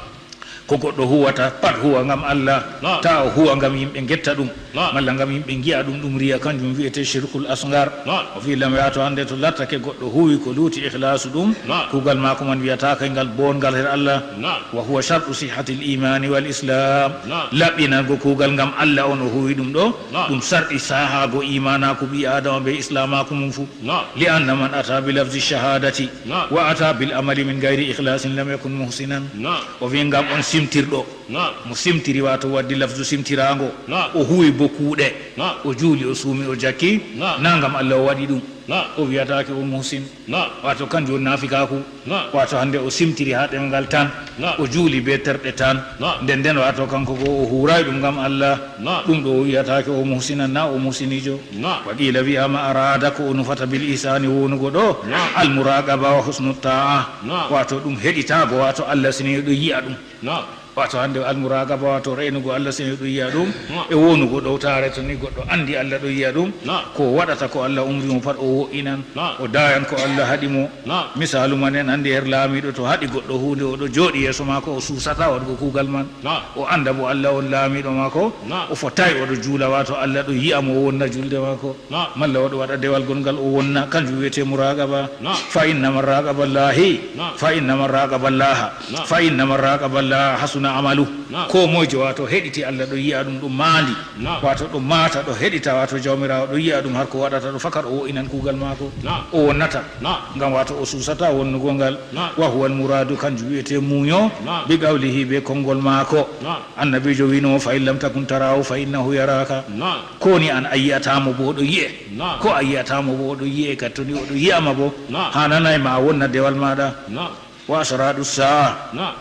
Ko goɗɗo huwata pat huwa ngam Allah. Naam. Ta o huwa ngam yimɓe ngetta ɗum. Naam. Malla ngam yimɓe ngi'a ɗum ɗum riya kanjum wi'ete shirkul asgar. Naam. O wi lam wato hande to lattake goɗɗo huwi ko luuti ikhlasu ɗum. Naam. Kugal mako man wiyata kay ngal bongal her Allah. Naam. Wa huwa shartu sihhatil imani wal islam. Naam. Laɓɓinango kugal ngam Allah on o huwi ɗum ɗo. Naam. Ɗum sarɗi sahago imanaku ɓi adama be islamaku mum fu. Naam. Li anna man ata bi lafzi shahadati. Naam. Wa ata bil amali min gayri ikhlasin lam yakun muhsinan. Naam. O wi ngam on simtirɗo. Naam. Mo simtiri wato waddi lafzu simtirango. Naam. O huwi bo kuuɗe. Naam. O juuli o suumi o jakki. Naam. Na ngam Allah o waɗi ɗum. Naam. O wiyatake o muhsin. Naam. Wato kanjum woni nafikaku. Naam. Wato hande o simtiri ha ɗemgal tan. Naam. O juuli be terɗe tan. Naam. Nden nden wato kanko go o huray ɗum ngam Allah. Naam. Ɗum ɗo o wiyatake o muhsinan na o muhsinijo. Naam. Wa qila wiyama arada ko o nufata bil ihsani wonugo ɗo. Naam. Al muraqaba wa husnu ta'a. Naam. Wato ɗum heɗitago wato Allah sini ɗo yi'a ɗum. Naam. Wato hande al muraqaba wato reynugo Allah sini ɗo yi'a ɗum. Naam. E wonugo ɗowtare to ni goɗɗo andi Allah ɗo yi'a ɗum. Naam. Ko waɗata ko Allah umri mo pat o wo'inan. Naam. O dayan ko Allah haɗi mo. Naam. Misalu man en andi her laamiɗo to haɗi goɗɗo hunde oɗo jooɗi yeeso mako o susata waɗugo kugal man. Naam. O anda bo Allah on laamiɗo mako. Naam. O fotai oɗo juula wato Allah ɗo yi'a mo o wonna julde mako. Naam. Malla oɗo waɗa dewal gongal o wonna kanjum wiyete muraqaba. Naam. Fa inna man raqaba Allahi. Naam. Fa inna man raqaba Allaha. Naam. Fa inna man raqaba Allaha hasuna amalu. Naam. Ko moijo wato heɗiti Allah ɗo yi'a ɗum ɗo mandi. Naam. Wato ɗo mata ɗo heɗita wato jawmirawo ɗo yi'a ɗum har ko waɗata ɗo fakat o wo'inan kugal mako. Naam. O wonnata. Naam. Ngam wato o susata wonnugo ngal. Naam. Wa huwa al muradu kanjum wiyete muño. Naam. Bi qawlihi be kongol mako. Naam. Annabijo wino fa in lam takun tarahu fa innahu yaraka. Naam. Ko ni an a yi'ata mo bo oɗo yi'e. Naam. Ko a yi'ata mo bo oɗo yi'e kattoni oɗo yi'ama bo. Naam. Hananai ma a wonna dewal maɗa. Naam. Wa ashratu sa'a. Naam.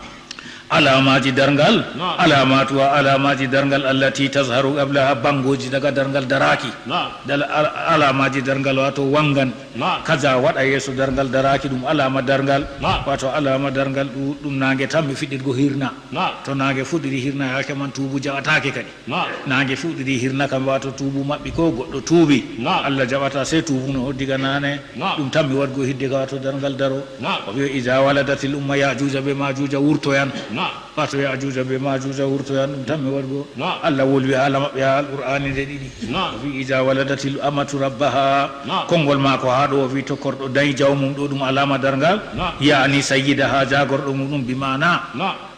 Alamaaji darngal, alamatuha, alamaaji darngal, allati tazharu qablaha, banngoji daga darngal daraaki. Dal-, al-, alamaaji darngal, wato wanngan. Kaza waɗa yeeso darngal daraaki, ɗum alama darngal. Wato alama darngal ɗu-, ɗum naange tammi fiɗɗirgo hirna. To naange fuɗɗiri hirna, yaake man tuubu jaɓataake kadi. Naange fuɗɗiri hirna kam, wato tuubu maɓɓi ko goɗɗo tuubi. Allah jaɓata sey tuubu no diga naane. Ɗum tammi waɗgo hidde ka wato darngal daro. O wi'i, "Iza waladatil umma, Ya'juuja be Ma'juuja wurtoyan." Wato Ya'juuja be Ma'juuja wurtoyan, ɗum tammi waɗgo. Allah wolwi haala maɓɓe ha Alqur'aani nde ɗiɗi. O wi'i, "Iza waladatil amatu rabbaha." Konngol maako haa ɗo o wi'i to korɗo dañi jawmum ɗo, ɗum alama darngal. Ya'ni sayyidaha, jaagorɗo muɗum, bi maana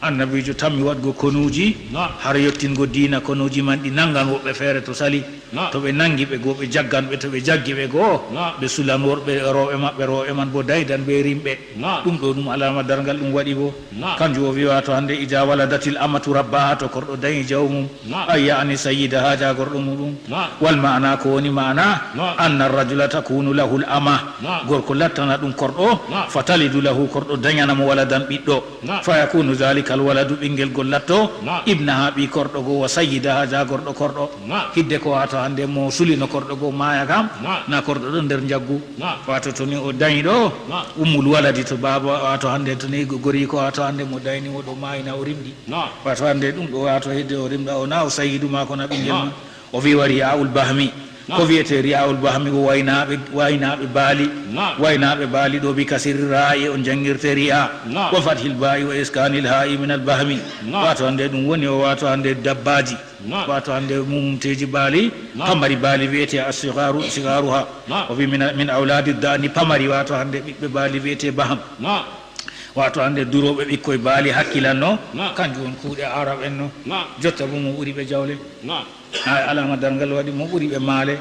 Annabiijo tammi waɗgo konuuji, har yottingo diina konuuji man ɗi nanngan woɓɓe feere to sali. To ɓe nanngi ɓe goo, ɓe jaggan ɓe, to ɓe jaggi ɓe goo, ɓe sulan worɓe rewɓe maɓɓe, rewɓe man boo daydan bee rimɓe. Ɗum ɗo ɗum alaama darngal ɗum waɗi boo. Kanjum o wi'i, waato hannde, "Iza waladatil amatu rabbaha", to korɗo dañi jawmum, ay ya'ni sayyidaha, jaagorɗo muɗum. Wal ma'ana, ko woni ma'ana, anna rajula takunu lahul ama, gorko lattana ɗum korɗo, fa talidu lahu, korɗo dañana mo waladan ɓiɗɗo. Fa yakunu zalikal waladu, ɓinngel gol latto, ibnaha, ɓii korɗo go, wa sayyidaha, jaagorɗo korɗo. Hidde ko waato hannde mo sulino korɗo go maaya kam, na korɗo ɗon nder njaggu. Waato to ni o dañi ɗo, ummul waladi to baaba, waato hannde to ni go-, goriiko, waato hannde mo dayni mo ɗo maayi na o rimɗi. Waato hannde ɗum ɗo, waato hidde o rimɗa o na o sayyidu maako na ɓinngel mum. O wi wa ri'a'ul bahmi. Ko wi'etee ri'a'ul bahmi ko waynaaɓe, waynaaɓe baali. Waynaaɓe baali ɗo bi kasri ra'i on janngirte ri'a. Wa fathil ba'i wa iskanil ha'i minal bahmi. Waato hannde ɗum woni o waato hannde dabbaaji. Waato hannde mumumteeji baali. Pamari baali wi'etee as-sigharu, sigharuha. O wi min, min awladi da'ni pamari waato hannde ɓiɓɓe baali wi'etee baham. Waato hannde durooɓe ɓikkoy baali hakkilanno. Kanjum won kuuɗe Arab en no. Jotta bo mo ɓuri ɓe jawle. Ay alaama darngal waɗi mo ɓuri ɓe maale.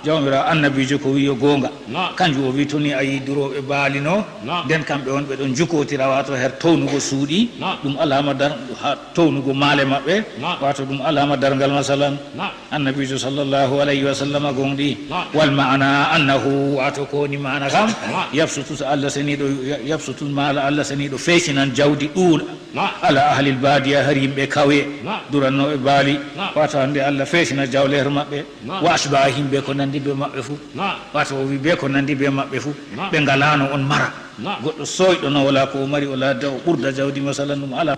Jawmiraawo annabiijo ko wi'i o goonga. Kanjum o wi'i to ni a yi'i durooɓe baali no, nden kamɓe won ɓe ɗon njukootira, waato her townugo suuɗi, ɗum alaama dar-, ha townugo maale maɓɓe, waato ɗum alaama darngal masalan. Annabiijo sallallahu alayhi wa sallam goonɗi. Wal ma'ana annahu, waato ko woni ma'ana kam, yabsutu Allah seniiɗo, yabsutu maala Allah seniiɗo feesinan jawdi ɗuuɗa. Ala ahlil badiya, har yimɓe kawye, durannooɓe baali. Waato hannde Allah feesina jawle her maɓɓe. Wa ashbaha, yimɓe ko nanndi be maɓɓe fuu. Waato o wi be ko nanndi be maɓɓe fuu. Ɓe ngalaano on mara. Goɗɗo sooyɗo no wala ko o mari, o ladda o ɓurda jawdi masalan ɗum ala.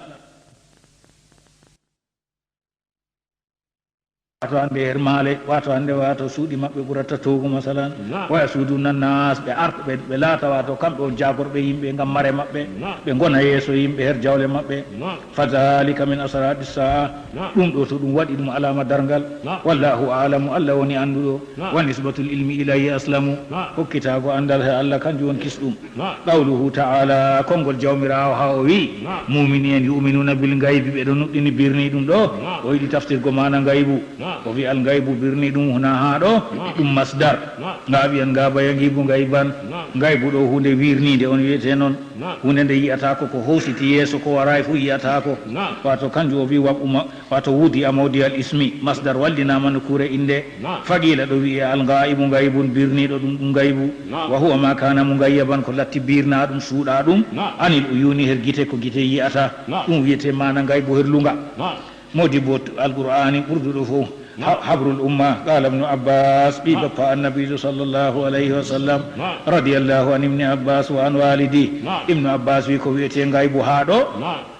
Waato hannde her maale, waato hannde waato suuɗi maɓɓe ɓurata towgo masalan. Wa yasuduna nas, ɓe arta, ɓe, ɓe laata waato kamɓe on jaagorɓe yimɓe ngam mare maɓɓe. Ɓe ngona yeeso yimɓe her jawle maɓɓe. Fa dhalika min ashrati sa'a. Ɗum ɗo to ɗum waɗi ɗum alaama darngal. Wallahu a'lamu, Allah woni annduɗo. Wa nisbatul ilmi ilayhi aslamu. Hokkitaago anndal he Allah kanjum won kisɗum. Qawluhu ta'ala, konngol Jawmiraawo haa o wi'i, muumini en yu'minuna bil ngaybi, ɓe ɗon nuɗɗini birni ɗum ɗo, o yiɗi taftirgo maana ngaybu. O wi'i al ngaybu birni ɗum huna haa ɗo, ɗum masdar. Nga wi'an nga ba yagibu ngayban. Ngaybu ɗo huunde wirniinde on wi'etee non. Huunde nde yi'ataako, ko hoositi yeeso, ko waraay fuu yi'ataako. Waato kanjum o wi'i wa uma-, Waato wudi'a mawdi'al ismi, masdar wallinaama nokkuure innde. Faqiila ɗo wi'e al-ghaa'ibu, ngaybun, birniiɗo ɗum, ɗum ngaybu. Wa huwa ma kaana mughayyaban, ko latti birnaaɗum, suuɗaaɗum. Anil uyuuni, her gite, ko gite yi'ata. Ɗum wi'etee maana ngaybu her lunga. Moodibbo Alqur'aani ɓurduɗo fof. Ha-, habrul umma, qaala Ibnu Abbaas, ɓii bappa Annabiijo sallallahu alayhi wa sallam, radiyallahu an Ibni Abbaas wa an waalidi. Ibnu Abbaas wi ko wi'etee ngaybu haa ɗo.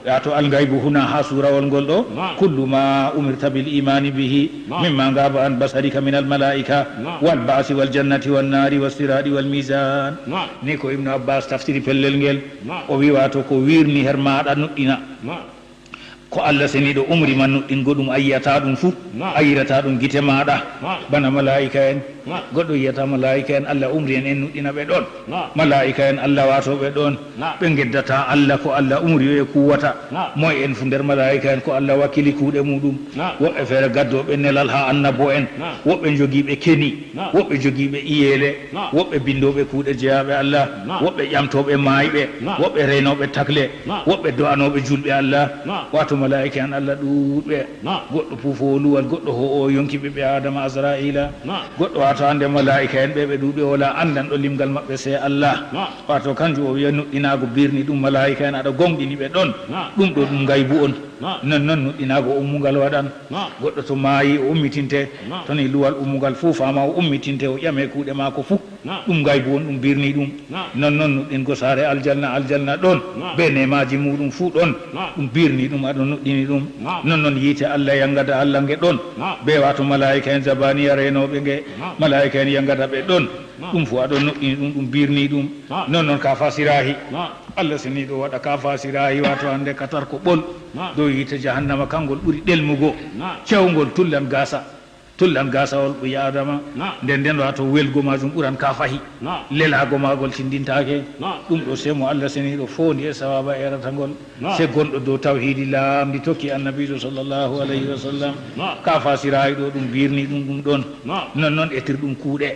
Waato, al-ghaybu huna, haa suurawol ngol ɗo, kullu ma umirta bil imani bihi, mimma ghaba an basarika min al-mala'ika, wal ba'si wal jannati wan nari was sirati wal mizan. Ni ko Ibnu Abbas tafsiri pellel ngel, o wi, waato, ko wirni her maaɗa nuɗɗina. Ko Allah seniiɗo umri ma nuɗɗingo ɗum, a yi'ata ɗum fuu, a yi'ata ɗum gite maaɗa, bana mala'ika en. Goɗɗo yi'ata mala'ika en, Allah umri en, en nuɗɗina ɓe ɗon. Mala'ika en Allah wato ɓe ɗon. Ɓe ngeddata Allah, ko Allah umri ɓe kuwata. Moy en fu nder mala'ika en ko Allah wakili kuuɗe muɗum. Woɓɓe feere gaddoɓe nelal ha annabo en. Woɓɓe jogiiɓe keni. Woɓɓe jogiiɓe iyeele. Woɓɓe bindoɓe kuuɗe jeyaaɓe Allah. Woɓɓe ƴamtoɓe maayɓe. Woɓɓe renoɓe takle. Woɓɓe do'anoɓe julɓe Allah. Wato Malaa'ika en Allah ɗuuɗɓe. Goɗɗo puufoowo luwal, goɗɗo ho'oowo yonki ɓiɓɓe Aadama, Azra'iila. Goɗɗo waato hannde malaa'ika en ɓe, ɓe ɗuuɗɓe, wala anndanɗo limgal maɓɓe sey Allah. Waato kanjum o wi'a nuɗɗinaago birni ɗum malaa'ika en aɗa gooŋɗini ɓe ɗon. Ɗum ɗo ɗum ngaybu on. Non non nuɗɗinaago ummungal waɗan. Goɗɗo to maayi o ummitinte, to ni luwal ummungal fuu faama o ummitinte, o ƴame kuuɗe maako fuu. Ɗum ngaybu on, ɗum birni ɗum. Non non nuɗɗingo saare aljanna, aljanna ɗon, be neemaaji muuɗum fuu ɗon. Ɗum birni ɗum, aɗo nuɗɗini ɗum. Non non yiite Allah yangada Allah nge ɗon, be waato malaa'ika en zabaniya reenooɓe nge, malaa'ika en yangada ɓe ɗon. Ɗum fuu aɗo nuɗɗini ɗum, ɗum birni ɗum. Non non kaafasiraahi. Allah seniiɗo waɗa kaafasiraahi, waato hannde katarko ɓol dow yiite jahannama, kangol ɓuri ɗelmugo, cewngol tullan gaasa. Tullan gaasawol ɓii Aadama, nden nden waato welgo maajum ɓuran kaafahi. Lelaago maagol tindintaake. Ɗum ɗo sey mo Allah seniiɗo foondi e sawaaba eerata ngol. Sey gonɗo dow tawhiidi laamndi tokki Annabiijo sallallahu alayhi wa sallam. Kaafasiraahi ɗo ɗum birni ɗum, ɗum ɗon. Non non etirɗum kuuɗe.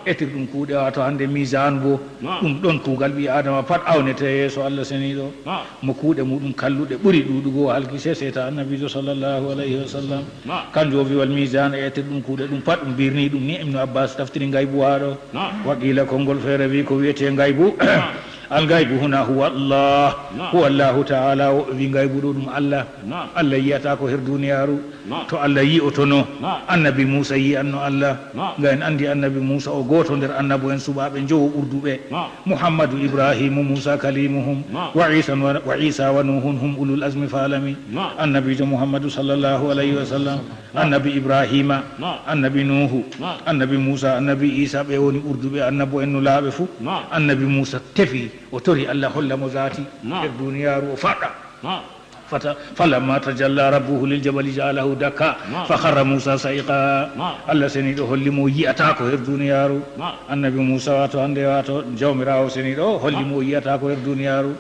Etirɗum kuuɗe, waato hannde miisaan bo, ɗum ɗon kuugal ɓii Aadama pat awnete yeeso Allah seniiɗo. Mo kuuɗe muuɗum kalluɗe ɓuri ɗuuɗugo o halki sey seeta Annabiijo sallallahu alayhi wa sallam. Kanjum o wi wal miisaan e etirɗum kuuɗe ɗum pat ɗum birni ɗum ni. Ibnu Abbaas taftiri ngaybu haa ɗo. Wa qiila konngol feere wi ko wi'etee ngaybu. Al ngaybu huna huwa Allah. Huwa Allahu ta'ala, woɓɓe wi ngaybu ɗo ɗum Allah. Allah yi'ataako her duuniyaaru. To Allah yi'otono, Annabi Muusa yi'anno Allah. Nga en anndi Annabi Muusa o gooto nder annabo en suɓaaɓe njowo ɓurduɓe. Muhammadu, Ibrahiimu, Muusa kalimuhum, wa Iisa wa, wa Iisa wa Nuuhun hum ulul azmi faalami. Annabiijo Muhammadu sallallahu alayhi wa sallam, Annabi Ibrahiima, Annabi Nuuhu, Annabi Muusa, Annabi Iisa, ɓe woni ɓurduɓe annabo en nulaaɓe fuu. Annabi Muusa tefi, o tori Allah holla mo zaati her duuniyaaru, o faɗɗa. Fata-, falamma tajalla rabbuhu lil jabali ja'alahu dakka, fa kharra Muusa sa'iqa. Allah seniiɗo holli mo yi'ataako her duuniyaaru. Annabi Muusa, waato hannde, waato Jawmiraawo seniiɗo holli mo yi'ataako her duuniyaaru.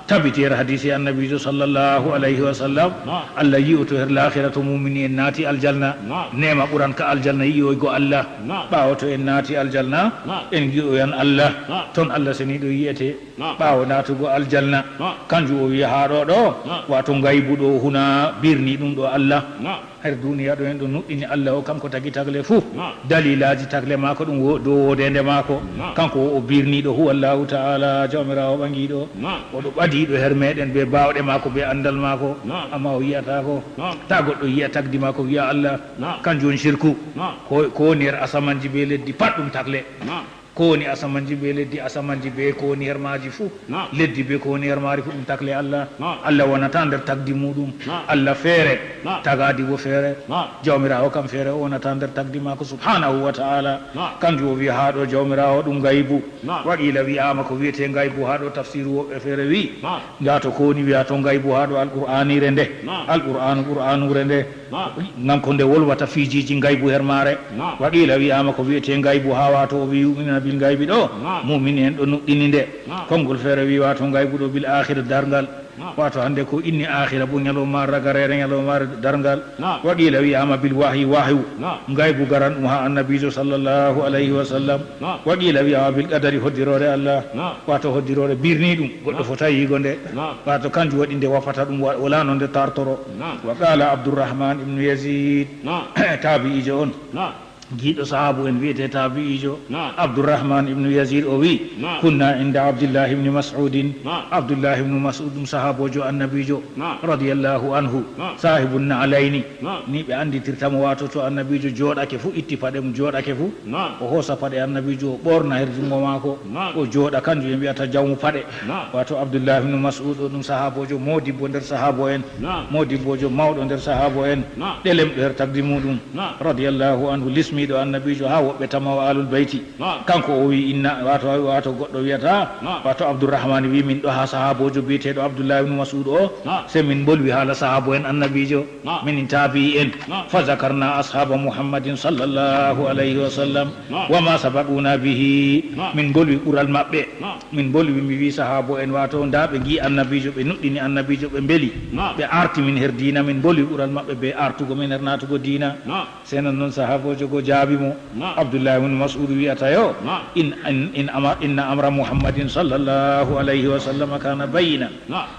Tabiti her hadiisi Annabiijo sallallahu alayhi wa sallam, Allah yi'oto her laakhira to muumini en naati aljanna. Neema ɓuran ka aljanna yi'oygo Allah. Ɓaawo to en naati aljanna, en yi'oyan Allah. Ton Allah seniiɗo yi'ete. Ɓaawo naatugo aljanna. Kanjum o wi'a haa ɗo ɗo, waato ngaybu ɗo huna birni ɗum ɗo Allah. Her duniya ɗo en ɗo nuɗɗini Allah o, kanko tagi tagle fuu. Dalilaaji tagle maako ɗum wo-, dow woodeende maako. Kanko o birniiɗo, huwa Allahu ta'ala, Jawmiraawo ɓaŋgiiɗo. O ɗo ɓadiiɗo her meeɗen be baawɗe maako, be anndal maako. Amma o yi'ataako. Taa goɗɗo yi'a tagdi maako wi'a Allah. Kanjum woni shirku. Ko, ko woni her asamanji be leddi pat ɗum tagle. Ko woni asamanji be leddi, asamanji be ko woni her maaji fuu, leddi be ko woni her maari fuu, ɗum takle Allah. Allah wonata nder tagdi muuɗum. Allah feere, tagaadi bo feere. Jawmiraawo kam feere, o wonata nder tagdi maako subhaanahu wa ta'ala. Kanjum o wi'a haa ɗo Jawmiraawo ɗum ngaybu. Wa qiila wi'aama ko wi'etee ngaybu haa ɗo, tafsiiru woɓɓe feere wi'i. Ndaa to ko woni wi'a to ngaybu haa ɗo Alqur'aaniire nde. Alqur'aanu, Qur'aanuure nde. Ngam ko nde wolwata fiijiiji ngaybu her maare. Wa qiila wi'aama ko wi'etee ngaybu haa waato o wi'i yu'minuna bil ngaybi ɗo. Muumini en ɗo nuɗɗini nde. Konngol feere wi'i waato ngaybu ɗo bil aakhira darngal. Waato hannde ko inni aakhira bo ñalawma ragareere ñalawma darngal. Wa qiila wi'aama bil wahyi wahyu. Ngaybu garan ɗum haa Annabiijo sallallahu alayhi wa sallam. Wa qiila wi'aama bil qadari hoddiroore Allah. Waato hoddiroore birni ɗum. Goɗɗo fotayi yi'go nde. Waato kanjum waɗi nde wafata ɗum wa-, wala no nde tartoro. Wa qaala Abdurrahman ibnu Yazid, taabi'iijo on. Giiɗo sahaabu en wi'etee taabi'iijo. Abdurrahman ibnu Yazid o wi'i, kunna inda Abdillahi ibni Mas'udin. Abdullahi ibnu Mas'ud ɗum sahaaboojo Annabiijo, radiyallahu anhu. Saahibu na'alayni. Ni ɓe annditirta mo, waato to Annabiijo jooɗake fuu, itti paɗe mum jooɗake fuu. O hoosa paɗe Annabiijo, o ɓoorna her junngo maako. O jooɗa, kanjum en wi'ata jawmu paɗe. Waato Abdullahi ibnu Mas'ud o ɗum sahaaboojo moodibbo nder sahaabo en. Moodibboojo mawɗo nder sahaabo en. Ɗelemɗo her tagdi muuɗum. Radiyallahu anhu, lismiiɗo Annabiijo haa woɓɓe tama o Aalul Bayti. Kanko o wi'i inna, waato, waato goɗɗo wi'ata, waato Abdurrahman wi'i min ɗo haa sahaaboojo bi'eteeɗo Abdullahi ibnu Mas'ud o. Sey min mbolwi haala sahaabo en Annabiijo. Minin taabi'i en. Fa zakarna ashaaba Muhammadin sallallahu alayhi wa sallam. Wa ma sabaquna bihi. Min mbolwi ɓural maɓɓe. Min mbolwi, mi wi'i sahaabo en, waato ndaa ɓe ngi'i Annabiijo, ɓe nuɗɗini Annabiijo, ɓe mbeli. Ɓe aarti min her diina, min mbolwi ɓural maɓɓe be aartugo min her naatugo diina. Sey non non sahaaboojo go jaabi mo. Abdullahi ibn Mas'ud wi'ata yo, in, in, in ama-, inna amra Muhammadin sallallahu alayhi wa sallam kana bayyinan.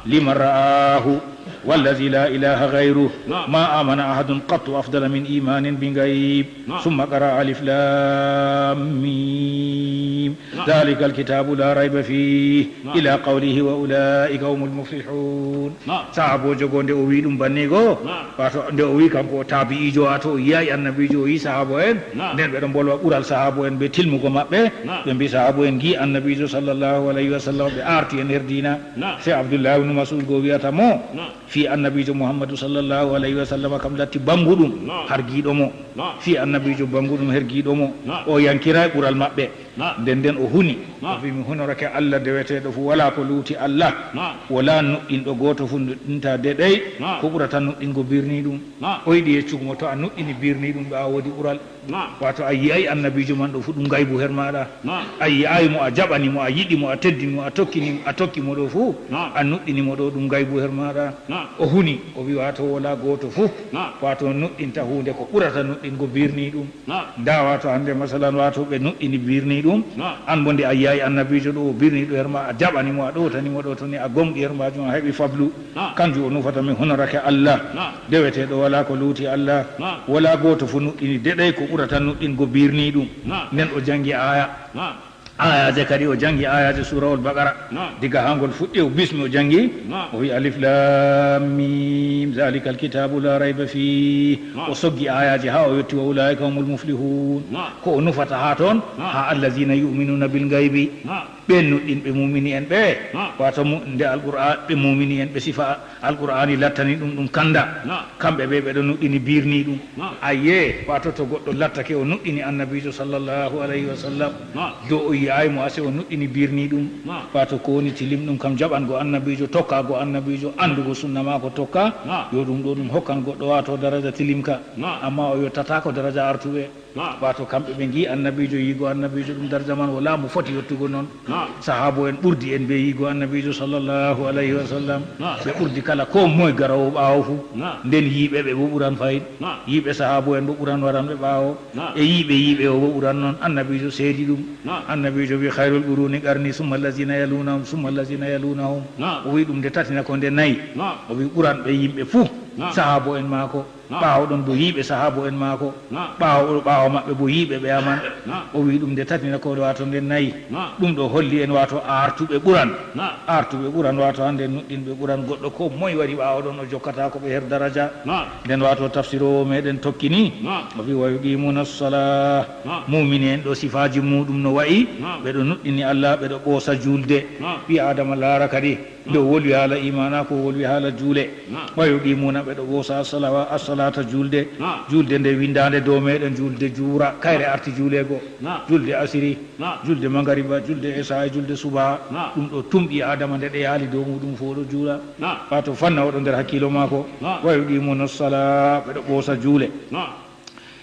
Liman ra'ahu. والذي لا إله غيره. نعم. ما آمن أحد قط أفضل من إيمان بغيب. نعم. ثم قرأ ألف لام ميم. نعم. ذلك الكتاب لا ريب فيه. نعم. إلى قوله وأولئك هم المفلحون. Naam. Sahaaboojo goo, nde o wi'i ɗum banni goo, Naam. waato nde o wi'i kanko o taabi'iijo, waato o yi'aay Annabiijo, o yi'i sahaabo en, Naam. nden ɓe ɗon mbolwa ɓural sahaabo en bee tilmugo maɓɓe, Naam. ɓe mbi'i sahaabo en ngi'i Annabiijo sallallaahu alayhi wa sallam, ɓe aarti en her diina. Naam. Sey Abdullaahi ibnu Mas'ud goo wi'ata mo, Naam. Fii Annabiijo Muhammadu sallallaahu alayhi wa sallam kam latti bannguɗum Naam. har giiɗo mo. Naam. Fii Annabiijo bannguɗum her giiɗo mo. Naam. O yankiraay ɓural maɓɓe. Naam. Nden nden o huni. Naam. O vi'i, "Mi hunorake Allah deweteeɗo fuu, walaa ko luuti Allah. Naam. Walaa nuɗɗinɗo gooto fuu nuɗɗinta deɗey Naam. ko ɓurata nuɗɗingo birniiɗum." Naam. O yiɗi yeccugo mo, to a nuɗɗini birniiɗum, ɗo a woodi ɓural. Naam. Waato a yi'aay Annabiijo man ɗo fuu, ɗum ngaybu her maaɗa. Naam. A yi'aay mo, a jaɓani mo, a yiɗi mo, a teddini mo, a tokkini, a tokki mo ɗo fuu, Naam. a nuɗɗini mo ɗo, ɗum ngaybu her maaɗa. Naam. O huni, o wi'i, waato walaa gooto fuu, Naam. waato nuɗɗinta huunde ko ɓurata nuɗɗingo birniiɗum. Naam. Ndaa, waato hannde, masalan, waato ɓe nuɗɗini birniiɗum, Naam. aan boo nde a yi'aay Annabiijo ɗo, o birniiɗo her ma, a jaɓani mo, a ɗowtani mo ɗo, to ni a gomɗi her maajum, a heɓi fablu. Naam. Kanjum o nufata, "Mi hunorake Allah, Naam. deweteeɗo walaa ko luuti Allah, Naam. walaa gooto fuu nuɗɗini deɗey ko ɓurata nuɗɗingo birniiɗum." Naam. Nden o janngi aaya. Naam. Aayaaje kadi, o janngi aayaaje Suurawol Baqara. Naam. Diga haa ngol fuɗɗi, o bismi, o janngi. Naam. O wi'i, "Alif laam miim, zaalikal kitaabu laa rayba fiih." Naam. O soggi aayaaje haa o yotti, "Wa ulaa'ika humul muflihuun." Naam. Ko o nufata haa ton, Naam. haa, "Allaziina yu'minuuna bil gaybi." Naam. Ɓeen nuɗɗinɓe muumini en ɓe, Naam. waato mu-, nde Alqur'aan ɓe muumini en ɓe sifa Alqur'aani lattani ɗum ɗum kannda. Naam. Kamɓe ɓe ɓe ɗon nuɗɗini birniiɗum. Naam. Ayye, waato to goɗɗo lattake o nuɗɗini Annabiijo sallallaahu alayhi wa sallam, Naam. do o yi'aay mo, ase o nuɗɗini birniiɗum. Naam. Waato ko woni tilimɗum kam jaɓango Annabiijo, tokkaago Annabiijo, anndugo sunna maako tokka, Naam. yo ɗum ɗo ɗum hokkan goɗɗo waato daraja tilimka. Naam. Ammaa o yottataako daraja artuɓe. Naam. Waato kamɓe ɓe ngi'i Annabiijo, yi'ugo Annabiijo ɗum daraja man, walaa mo foti yottugo non. Naam. Sahaabo en ɓurdi en bee yi'ugo Annabiijo sallallaahu alayhi wa sallam. Naam. Ɓe ɓurdi kala koo moy garoowo ɓaawo fuu. Naam. Nden yi'uɓe ɓe boo ɓuran fahin. Naam. Yi'uɓe sahaabo en boo ɓuran waranɓe ɓaawo. Naam. E yi'uɓe yi'uɓe o boo ɓuran non. Annabiijo seedi ɗum. Naam. Annabiijo wi'i, "Khayrul quruuni qarni, summa allaziina yaluunahum, summa allaziina yaluunahum." Naam. O wi'i ɗum nde tati na ko nde nayi. Naam. O wi'i ɓuranɓe yimɓe fuu. Naam. Sahaabo en maako. Naam. Ɓaawo ɗon bo yi'uɓe sahaabo en maako. Naam. Ɓaawo, ɓaawo maɓɓe bo yi'uɓe ɓe aman. Naam. O wi'i ɗum nde tati na ko waato nde nayi. Naam. Ɗum ɗo holli en waato aartuɓe ɓuran. Naam. Aartuɓe ɓuran waato hannde nuɗɗinɓe ɓuran goɗɗo ko moy wari ɓaawo ɗon o jokkataa ko ɓe her daraja. Naam. Nden waato tafsiroowo meɗen tokkini. Naam. O wi'i wa yuqiimuna salaa. Naam. Muumini en ɗo sifaaji muuɗum no wa'i. Naam. Ɓe ɗo nuɗɗini Allah, ɓe ɗo ɓoosa juulde. Naam. Ɓii Aadama laara kadi. Nde o wolwi haala iimaana, ko o wolwi haala juule. Naam. Wa yuqiimuna, ɓe ɗo ɓoosa as-salawa-, as-salaata, juulde. Naam. Juulde nde winndaande dow meɗen, juulde juura, kayre arti juuleego. Naam. Juulde asiri, Naam. juulde mangariba, juulde esaa, juulde suba. Naam. Ɗum ɗo tum ɓii Aadama nde ɗe yaali dow muuɗum fuu o ɗo juula. Naam. Waato fanna o ɗo nder hakkiilo maako. Naam. Wa yuqiimuna as-salaa, ɓe ɗo ɓoosa juule. Naam.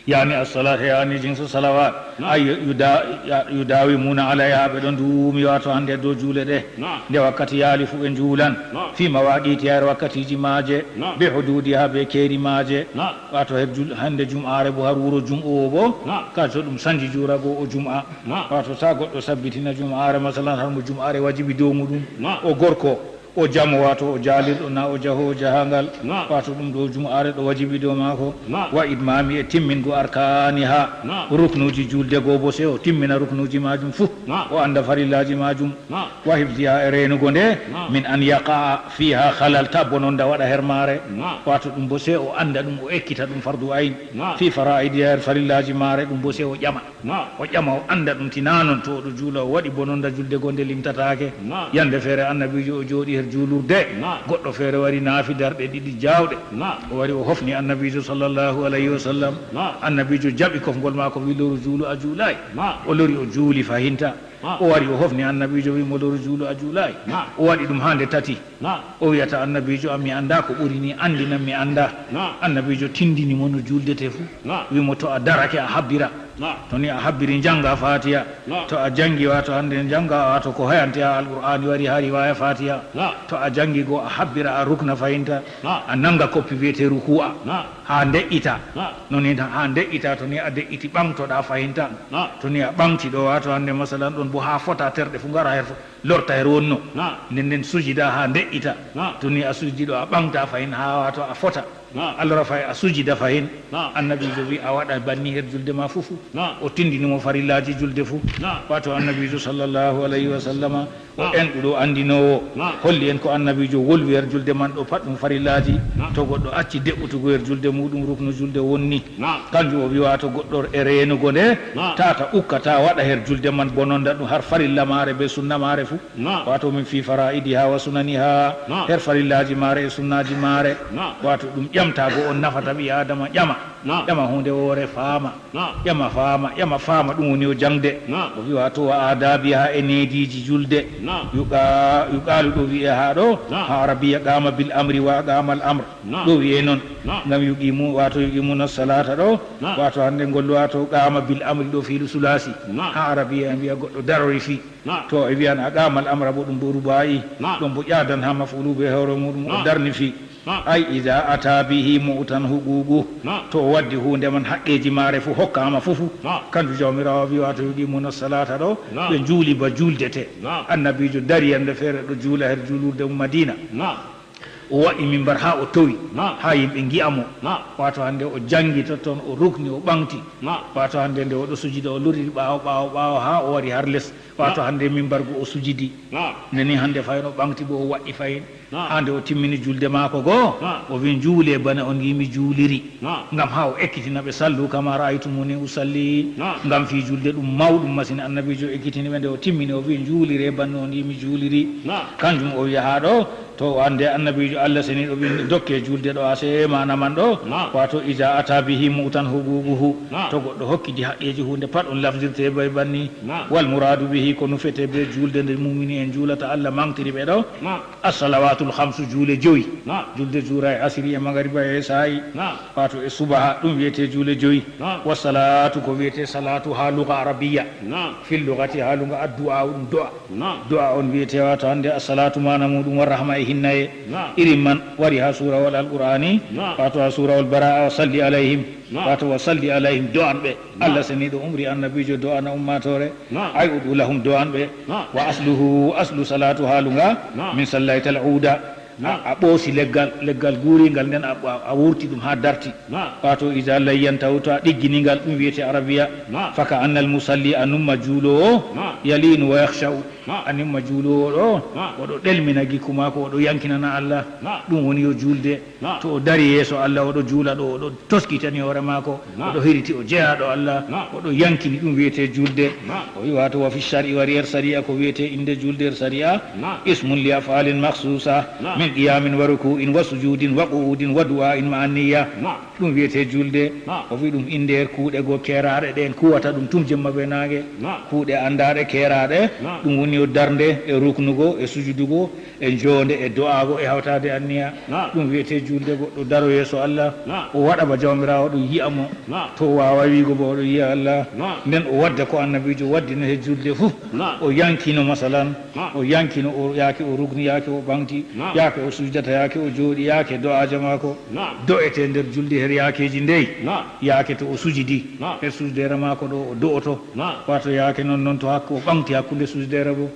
Yaani as-salaat, yaani jinsu salawaat. Naam. Ay yuda-, ya-, yudaawimuna alayha, ɓe ɗon duumi waato hannde dow juule ɗe. Naam. Nde wakkati yaali fuu ɓe njuulan. Naam. Fii mawaaqiiti, haa wakkaciiji maaje. Naam. Bi huduudiha, bee keeri maaje. Naam. Waato her jul-, hannde jum'aare bo har wuro jum'oowo bo. Naam. Ka to ɗum sanji juurago o jum'a. Naam. Waato taa goɗɗo sabbitina jum'aare, masalan, har mo jum'aare wajibi dow muuɗum. Naam. O gorko. O jamo, waato o jaalirɗo, naa o jahoowo jahaangal, Naam. waato ɗum ɗo jum'aare ɗo wajibi dow maako, Naam. wa itmaami, e timmingo arkaaniha, Naam. ruknuuji juulde goo bo, sey o timmina ruknuuji maajum fuu, Naam. o annda farillaaji maajum, Naam. wa hifziha, e reenugo nde, Naam. min an yaqa'a fiha khalal, taa bononda waɗa her maare, Naam. waato ɗum bo sey o annda ɗum, o ekkita ɗum fardu ayn, Naam. fi faraa'idiha, her farillaaji maare, ɗum bo sey o ƴama. Naam. O ƴama, o annda ɗum, tinaa non to o ɗo juula, o waɗi bononda julde goo nde limtataake. Naam. Yande feere Annabiijo o jooɗi her juulurde. Naam. Goɗɗo feere wari naafi darɗe ɗiɗi jaawɗe. Naam. O wari o hofni Annabiijo sallallahu alayhi wa sallam. Naam. Annabiijo jaɓi kofngol maako, wi, "Loru juulu, a juulaay." Naam. O lori o juuli fahinta. Naam. O wari o hofni Annabiijo, wi mo, "Loru juulu, a juulaay." Naam. O waɗi ɗum haa nde tati. Naam. O wi'ata Annabiijo am, "Mi anndaa ko ɓuri ni, anndinam mi anndaa." Naam. Annabiijo tindini mo no juuldetee fuu. Naam. Wi mo, "To a darake a habbira." To ni a habbiri njannga Faatiha. To a janngi, waato hannde njannga, waato ko hoyante a Alqur'aani wari haa riwaaya Faatiha. To a janngi go a habbira a rukna fahinta. A nannga koppi wiyetee rukuu'a. Haa ndeƴƴita. No ni tan haa ndeƴƴita, to ni a deƴƴiti ɓaŋtoɗaa fahinta. To ni a ɓaŋti ɗo, waato hannde masalan ɗon bo haa fota terɗe fu ngara her fo-, lorta her wonno. Nden nden sujida haa ndeƴƴita. To ni a sujidi ɗo a ɓaŋta fahin haa waato a fota. Allah rafa a sujida fahin. Annabiijo wi a waɗa banni her julde ma fu fu. O tindini mo farillaaji julde fu. Waato Annabiijo sallallahu alayhi wa sallama o enɗuɗo anndinoowo. Holli en ko Annabiijo wolwi her julde man ɗo pat ɗum farillaaji. To goɗɗo acci de'utugo her julde muuɗum, ruknu julde wonni. Kanjum o wi waato goɗɗo e reenugo nde, tata ukka, ta waɗa her julde man bononda ɗum har farilla maare be sunna maare fu. Waato min fii faraa'idiha wa sunaniha, her farillaaji maare e sunnaaji maare. Waato ɗum ƴamtaago on nafata ɓii Aadama ƴama. Ƴama huunde woore faama. Ƴama faama, ƴama faama, ɗum woni o jaŋde. O wi waato wa aadaabiha e neediiji julde. Yuqa-, yuqaalu ɗo wi'e haa ɗo, haa Arabiya qaama bil amri wa aqaama al amr. Ɗo wi'e non. Ngam yuqimu, waato yuqimuna salata ɗo, waato hannde ngol waato qaama bil amri ɗo fiilu sulaasi. Haa Arabiya en wi'a goɗɗo darori fii. To e wi'an aqaama al amra bo ɗum bo rubaa'i. Ɗon bo ƴaadan haa maf'ulu be hoore muuɗum o darni fii. Ay iza ata bihi mu'tan huququ. To o waddi huunde man haqqeeji maare fu hokkaama fu fu. Kanjum Jawmiraawo wi waato yuqimuna salata ɗo, ɓe njuuli ba juuldete. Annabiijo dari yande feere ɗo juula her juulurde mum Madiina. O wa'i mimbar haa o towi, haa yimɓe ngi'a mo. Waato hannde o jaŋgi totton, o rukni, o ɓaŋti. Waato hannde nde o ɗo sujida, o loriri ɓaawo, ɓaawo, ɓaawo haa o wari har les. Waato hannde mimbar go o sujidi. Nde ni hannde fahin o ɓaŋti bo o wa'i fahin. Haa nde o timmini julde maako go, o wi njuule bana on ngi'mi juuliri. Ngam haa o ekkitina ɓe sallu kama ra'aytumuni usalli. Ngam fii julde ɗum mawɗum masin, Annabiijo ekkitini ɓe nde o timmini o wi njuulire bana on ngi'mi juuliri. Kanjum o wi'a haa ɗo. To o annde Annabiijo Allah seniiɗo wi dokke julde ɗo, a seye maana man ɗo. Waato iza ata bihi mu'tan huququhu. To goɗɗo hokkidi haqqeeji huunde pat on lafzirte be banni. Wal muraadu bihi, ko nufete be julde nde muumini en juulata Allah maŋgtiri ɓe ɗo. As-salawaatul khamsu, juule jowi. Julde juura e asiri e magariba e saa'i. Waato e subaha, ɗum wi'ete juule jowi. Wa salaatu, ko wi'ete salaatu haa luga Arabiya. Fil lugati, haa luga addu'a, ɗum do'a. Do'a on wi'ete waato hannde as-salaatu maana muuɗum wa rahma e hinnaye. Irin man wari haa suurawol Alqur'aani, waato haa suurawol Bara'a, wa salli alayhim, waato wa salli alayhim, do'an ɓe. Allah seniiɗo umri Annabiijo do'ana ummaatoore. Ay ud'u lahum, do'an ɓe. Wa asluhu, aslu salaatu haalu nga, min sallaytal uuda. A, a ɓoosi leggal, leggal guuriingal nden a, a, a wurti ɗum haa darti. Waato iza layyantahu, to a ɗiggini ngal, ɗum wi'ete Arabiya. Faka annal musalli, a numma juuloowo, yaliinu wa yakhsha'u. A numma juuloowo ɗo, oɗo ɗelmina gikku maako, oɗo yankinana Allah. Ɗum woni yo juulde. To o dari yeeso Allah, oɗo juula ɗo, oɗo toskitani hoore maako, oɗo hiriti o jeyaaɗo Allah, oɗo yankini, ɗum wi'ete juulde. O wi waato wa fi shar'i, wari er sari'a, ko wi'ete innde juulde er sari'a. Ismun li af'alin makhsusa, min qiyamin wa ruku'in wa sujudin wa qu'udin wa du'a'in ma'a niyya. Ɗum wi'ete juulde. O wi ɗum innde er kuuɗe go keeraaɗe ɗe en kuwata ɗum tun jemma be naange. Kuuɗe anndaaɗe keeraaɗe, ɗum woni yo darnde e ruknugo e sujudugo e joonde e do'aago e hawtaade anniya. Ɗum wi'ete juulde, goɗɗo daro yeeso Allah, o waɗa ba Jawmiraawo ɗum yi'a mo. To o waawa wi'go ba oɗo yi'a Allah. Nden o wadda ko Annabiijo waddino he juulde fuu. O yankino, masalan, o yankino, o yaake o rukni, yaake o ɓaŋti, yaake o sujidata, yaake o jooɗi, yaake do'aaje maako. Do'ete nder julde her yaakeeji ndey. Yaake to o sujidi, her sujudeere maako ɗo o do'oto. Waato yaake non non to hakku o ɓaŋti hakkunde sujudeere bo.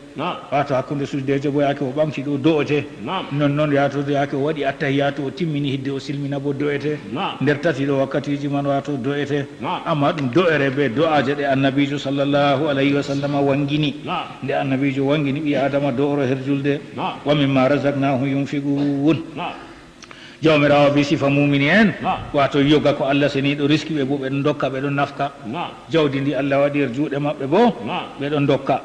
Waato hakkunde sujudeeje bo yaake o ɓaŋti ɗo do'ote. Non non yaato yaake o waɗi attahiyaatu o timmini hidde o silmina bo do'ete. Nder tati ɗo wakkatiiji man waato do'ete. Amma ɗum do'ere be do'aaje ɗe Annabiijo sallallahu alayhi wa sallam wangini. Nde Annabiijo wangini ɓii Aadama do'oro her julde. Wa mimma razaqnahum yunfiqun. Jawmiraawo bi sifa muumini en, waato yoga ko Allah seniiɗo riski ɓe bo ɓe ɗon ndokka, ɓe ɗon nafqa. Jawdi ndi Allah waɗi her juuɗe maɓɓe bo, ɓe ɗon ndokka.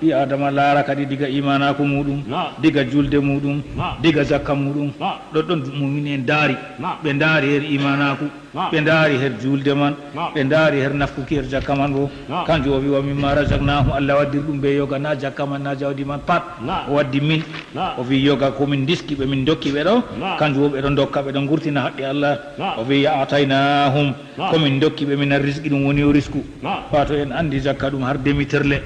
Ɓii Aadama laara kadi diga iimaanaaku muuɗum, diga julde muuɗum, diga zakka muuɗum. Ɗoɗɗon muumini en ndaari, ɓe ndaari her iimaanaaku. Ɓe ndaari her juulde man, ɓe ndaari her nafkuki her jakka man bo. Kanjum o wi, "Wa mimma razaqnahum," Allah waddiri ɗum be yoga, na jakka man, na jawdi man, pat. O waddi min. O wi, "Yoga ko min ndiski ɓe, min dokki ɓe ɗo, kanjum o ɓe ɗo dokka, ɓe ɗo ngurtina haqqe Allah." O wi, "A'taynahum," ko min dokki ɓe min arrizqi, ɗum woni o risku. Wato en andi jakka ɗum har demi-terle,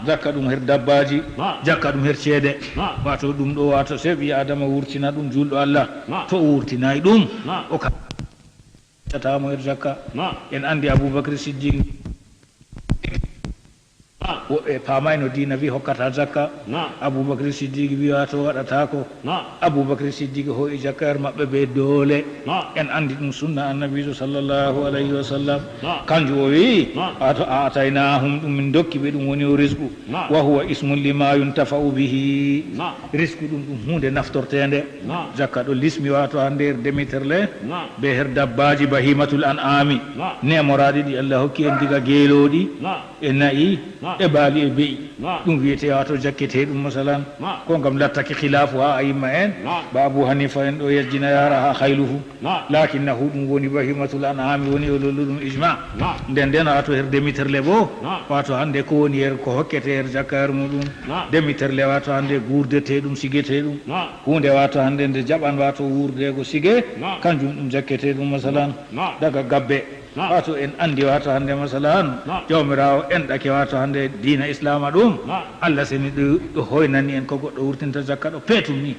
jakka ɗum her dabbaji, jakka ɗum her ceede. Wato ɗum ɗo, wato sey ɓi Adama wurtina ɗum julɗo Allah, to o wurtinayi ɗum, o ka- Tamo her jakka. En andi Abubakar Siddiq, woɓɓe pamayno diina wi hokkata jakka. Abubakar Siddiq wi wato waɗatako. Abubakar Siddiq hoyi jakka her maɓɓe be doole. En andi ɗum sunna Annabijo sallallahu alayhi wa sallam. Kanjum o wi, wato, "A'taynahum," ɗum min dokki ɓe, ɗum woni o risku. Wa huwa ismun lima yuntafa'u bihi. Risku ɗum, ɗum hunde naftortende. Jakka ɗo lismi wato hande her demi-terle, be her dabbaji bahimatul an'ami, nemoraɗi ɗi Allah hokki en diga geelooɗi, e na'i, e baali, e be'i. Ɗum wiyete wato jakkete ɗum masalan, ko ngam lattaki khilafu ha a'imma en, ba Abu Hanifa en ɗo yejjina yara ha khayluhu. Lakinnahu ɗum woni bahimatul an'ami woni o lolluɗum ijma. Nden nden wato her demi-terle bo, wato hande ko woni her ko hokkete her jakka her muɗum. Demi-terle wato hande gurdete ɗum, sigete ɗum. Hunde wato hande nde jaɓan wato wurdego sige, kanjum ɗum jakkete ɗum masalan. Daga gabbe. Wato en andi wato hande masalan, Jawmirawo enɗake wato hande diina Islama ɗum. Allah seni ɗo, ɗo hoynani en ko goɗɗo wurtinta jakka ɗo petum ni.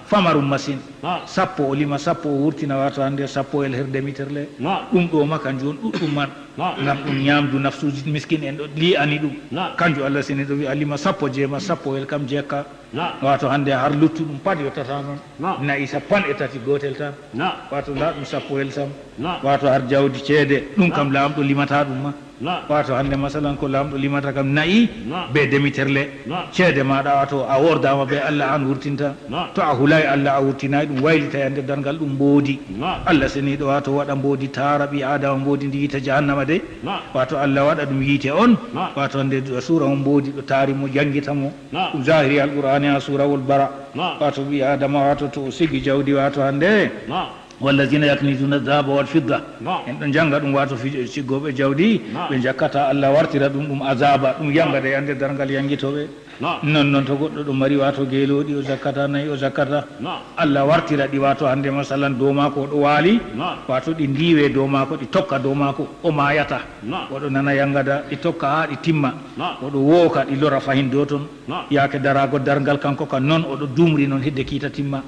Famarum masin. Sappo o lima, sappo o wurtina wato hande sappo el her demi-terle. Ɗum ɗo ma kanjum on ɗuɗɗum man. Ngam ɗum nyamdu nafsuji miskin en ɗo li'ani ɗum. Kanjum Allah seni ɗo wi a lima sappo jema, sappo el kam jekka. Wato hande har luttuɗum pat yottata non. Na'i sappan e tati gotel tan. Wato nda ɗum sappo el sam. Wato har jawdi ceede, ɗum kam lamɗo limata ɗum ma. Wato hande masalan ko lamɗo limata kam na'i be demi-terle. Ceede maɗa wato a wordama be Allah an wurtinta. To a hulay Allah a wurtinay ɗum, waylita e nder dargal ɗum mboodi. Allah seniɗo wato waɗa mboodi tara ɓi Adama mboodi ndi yiite jahannama de. Wato Allah waɗa ɗum yiite on. Wato hande sura on mboodi ɗo tari mo, jangita mo. Ɗum zahiri Alqur'ani ha surawol Bara. Wato ɓi Adama wato to o sigi jawdi wato hande. Wallazina yaknizuna dhahaba wal fidda. En ɗon janga ɗum wato fi-, siggoɓe jawdi, ɓe jakkata, Allah wartira ɗum, ɗum azaba, ɗum yangada e ande dargal yangitoɓe. Non non to goɗɗo ɗo mari wato geloɗi, o jakkata nayi, o jakkata. Allah wartira ɗi wato hande masalan dow mako o ɗo wali, wato ɗi ndiwe dow mako, ɗi tokka dow mako, o mayata. Oɗo nana yangada, ɗi tokka ha ɗi timma. Oɗo woka ɗi lora fahin dow ton. Yaake darago dargal kanko kan non oɗo dumri non hidde kiita timma.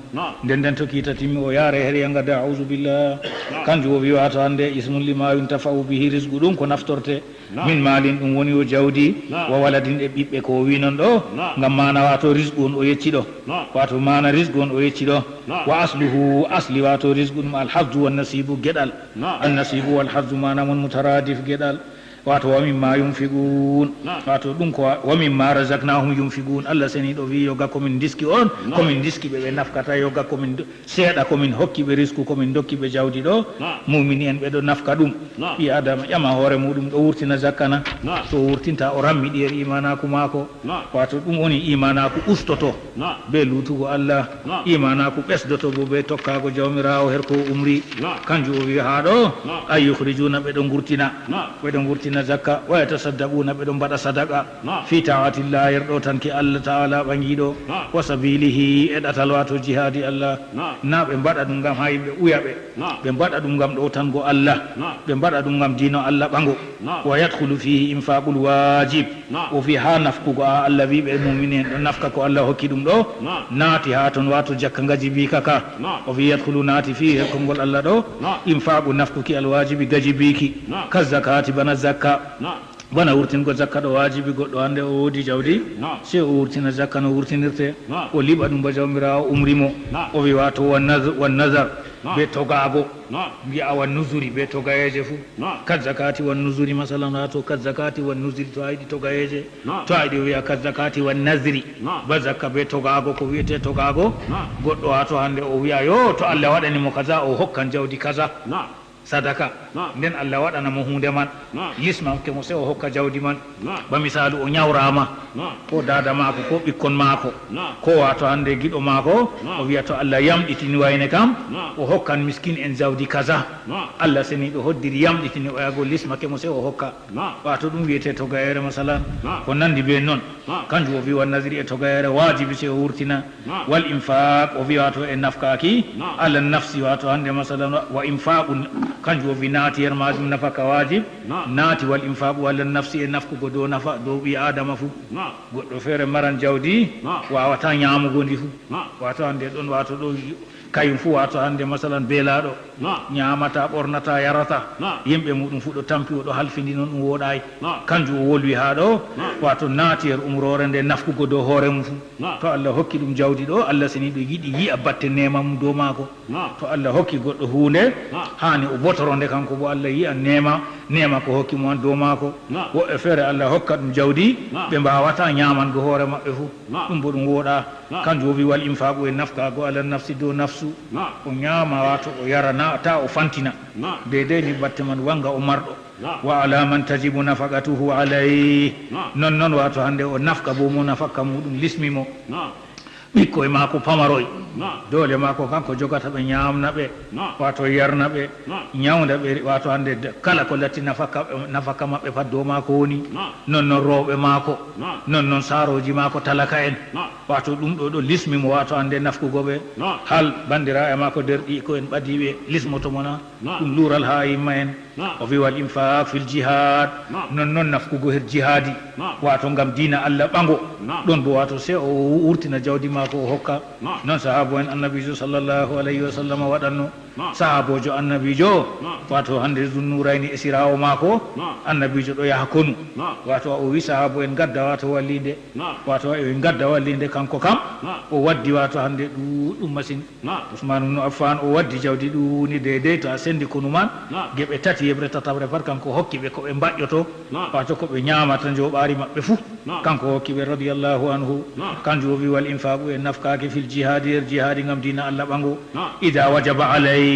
Nden nden to kiita timmi o yare her yangada, auzubillah. Kanjum o wi wato hande ismun lima yuntafa'u bihi, risqu ɗum ko naftorte. Min malin ɗum woni o jawdi, wa waladin e ɓiɓɓe ko o wi non ɗo. Ngam mana wato risqu on o yecci ɗo. Wato mana risqu on o yecci ɗo. Wa asluhu, asli wato risqu ɗum alhazzu wan nasibu, geɗal. An nasibu wal hazzu mana mon mutaradif, geɗal. Wato wa mimma yunfiqun. Wato ɗum ko wa mimma razaqnahum yunfiqun. Allah seniɗo wi yoga komin diski on, komin diski ɓe, ɓe nafkata, yoga komin do-, seeɗa komin hokki ɓe risku, komin dokki ɓe jawdi ɗo. Mumini en ɓe ɗo nafka ɗum. Ɓi Adama ƴama hoore muɗum ɗo wurtina zakka na? To o wurtinta o rammi ɗi her imanaku mako. Wato ɗum woni imanaku ustoto. Be lutugo Allah, imanaku ɓesdoto bo be tokkago Jawmirawo her ko o umri. Kanjum o wi ha ɗo, ay yukhrijuna, ɓe ɗo ngurtina. Ɓe ɗo ngurtina zakka, wa yatasaddaquna, ɓe ɗo mbaɗa sadaqa. Fi ta'atillah, her ɗo tanki Allah ta'ala ɓangiɗo. Wa sabilihi, e ɗatal wato jihadi Allah. Na ɓe mbaɗa ɗum ngam ha yimɓe uya ɓe. Ɓe mbaɗa ɗum ngam ɗo tango Allah. Ɓe mbaɗa ɗum ngam dino Allah ɓango. Wa yadkhulu fihi infaqul wajib. O fi ha nafkugo a Allah wi ɓe mumini en ɗo nafka ko Allah hokki ɗum ɗo. Naati ha ton wato jakka ngaji bi kaka. O fi yadkhulu naati fihi her konngol Allah ɗo. Infaqu nafkuki alwajibi gaji biki. Ka zakati bana zakka. Bana wurtingo zakka ɗo wajibi goɗɗo hande o wodi jawdi. Sey o wurtina zakka no wurtinirte. O liɓa ɗum ba Jawmirawo umri mo. O wi wato wan naz-, wan nazar. Be togago. Mbiya wan nuzuri be togayeje fu. Ka zakati wan nuzuri masalan, ha to ka zakati wan nuzuri to a yiɗi togayeje. To a yiɗi o wiya ka zakati wan nazri. Ba zakka be togago, ko wiyete togago. Goɗɗo ha to hande o wiya yo to Allah waɗani mo kaza o hokkan jawdi kaza. sadaka, Naam. nden Allah waɗana mo huunde man, Naam. lismake mo, sey o hokka jawdi man. Naam. Ba misaalu, o nyawraama, Naam. ko daada maako, ko ɓikkon maako, Naam. ko waato hande giɗo maako, Naam. o wi'a to Allah yamɗitini wayne kam, Naam. o hokkan miskin en jawdi kaza. Naam. Allah seniiɗo hoddiri yamɗitini oya go lismake mo, sey o hokka. Naam. Waato ɗum wi'ete togayere, masalan, Naam. ko nandi be non. Naam. Kanjum o wi wa naziri e togayere waajibi sey o wurtina. Naam. Wal infaq, o wi waato e nafkaaki, Naam. ala nafsi, waato hande masalan wa, wa infaqun, kanjum o wi naati yer maajum nafaka waajib, Naam. naati wal infaqu ala nafsi e nafkugo dow nafa, dow ɓii Aadama fu. Naam. Goɗɗo feere maran jawdi, Naam. waawata nyaamugo ndi fu. Naam. Waato hande ɗon, waato ɗo kayum fu, waato hande masalan beelaaɗo, Naam. nyaamata, ɓornata, yarata, Naam. yimɓe muɗum fu ɗo tampi, o ɗo halfindi non, ɗum wooɗaay. Naam. Kanjum o wolwi haa ɗo, Naam. waato naati yer umroore nde nafkugo dow hoore mum fu. Naam. To Allah hokki ɗum jawdi ɗo, Allah seniiɗo yiɗi yi'a batte neema mum dow maako. Naam. To Allah hokki goɗɗo huunde, Naam. haani o botoro nde, kanko bo Allah yi'a neema, neema ko hokki mo an dow maako. Naam. Woɓɓe feere Allah hokka ɗum jawdi, Naam. ɓe mbaawataa nyaamango hoore maɓɓe fu. Naam. Ɗum bo ɗum wooɗaa. Naam. Kanjum o wi wal infaqu e nafkaago ala nafsi, dow nafsu. Naam. O nyaama, waato o yara, na, taa o fantina. Naam. Deydey ni batte man wanga o marɗo. Naam. Wa ala man tajibu nafaqatuhu alayh. Naam. Non non, waato hande o nafka bo mo nafakka muɗum lismi mo. Naam. Ɓikkoy maako pamaroy. Naam. Doole maako kanko jogata ɓe, nyaamna ɓe. Naam. Waato yarna ɓe. Naam. Nyawnda ɓe, waato hande de-, kala ko latti nafakka, nafakka maɓɓe pat dow maako woni. Naam. Non non rewɓe maako. Naam. Non non saarooji maako talaka en. Naam. Waato ɗum ɗo, ɗo lismi mo, waato hande nafkugo ɓe. Naam. Hal bandiraaɓe maako derɗiiko en ɓadiiɓe lismoto mo na? Naam. Ɗum luural haa yimma en. Naam. O wi wal infaq fil jihad. Naam. Non non nafkugo her jihaadi. Naam. Waato ngam diina Allah ɓaŋgo. Naam. Ɗon bo waato sey o wurtina jawdi maako o hokka. Naam. Non sahaabu en Annabiijo sallallahu alayhi wa sallam waɗanno. Naam. Sahaaboojo Annabiijo, Naam. waato hande Zunnurayni esiraawo maako, Naam. Annabiijo ɗo yaha konu. Naam. Waato o wi sahaabu en ngadda waato walliinde. Naam. Waato o ngadda walliinde kanko kam. Naam. O waddi waato hande ɗuuɗum masin. Naam. Usman ibn Affan o waddi jawdi ɗuuni deydey to a sendi konu man. Naam. Geɓe tati yeɓre tataɓre pat kanko hokki ɓe ko ɓe mbaƴƴoto. Naam. Waato ko ɓe nyaamata njooɓaari maɓɓe fu. Naam. Kanko hokki ɓe radiyallahu anhu. Naam. Kanjum o wi wal infaqu e nafkaaki fil jihaadi, er jihaadi ngam diina Allah ɓaŋgo. Naam. Ida wajaba alayh.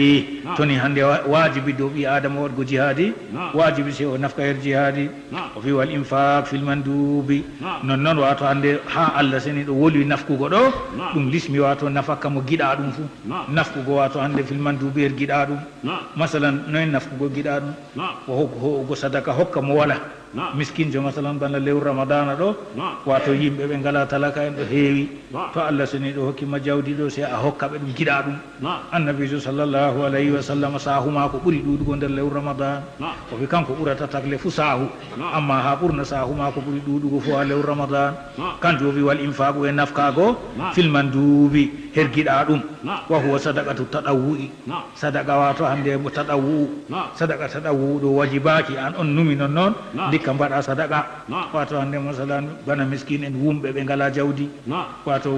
Naam. To ni hande wa-, waajibi dow ɓii Aadama waɗgo jihaadi. Naam. Waajibi sey o nafka er jihaadi. Naam. O wi wal infaq fil mandubi. Naam. Non non waato hande haa Allah seniiɗo wolwi nafkugo ɗo. Naam. Ɗum lismi waato nafakka mo giɗaaɗum fu. Naam. Nafkugo waato hande fil mandubi er giɗaaɗum. Naam. Masalan, noy nafkugo giɗaaɗum? Naam. Ko ho-, ho'ugo sadaka hokka mo wala. Naam. Miskinjo, masalan, bana lewru Ramadana ɗo, Naam. waato yimɓe ɓe ngala talaka en ɗo heewi. Naam. To Allah seniiɗo hokki ma jawdi ɗo, sey a hokka ɓe ɗum giɗaaɗum. Naam. Annabiijo sallallahu alayhi wa sallam saahu maako ɓuri ɗuuɗugo nder lewru Ramadan. Naam. O wi kanko ɓurata tagle fu saahu. Naam. Amma haa ɓurna saahu maako ɓuri ɗuuɗugo fu haa lewru Ramadan. Naam. Kanjum o wi wal infaqu e nafkaago Naam. fil mandubi her giɗaaɗum. Naam. Wa huwa sadaqatu tadawwu'i. Naam. Sadaka waato hande mo tadawwu'u. Naam. Sadaka tadawwu'u ɗo wajibaaki, an on numi non non, Naam. ndikka mbaɗa sadaka. Naam. Waato hande masalan bana miskin en wumɓe ɓe ngala jawdi. Naam. Waato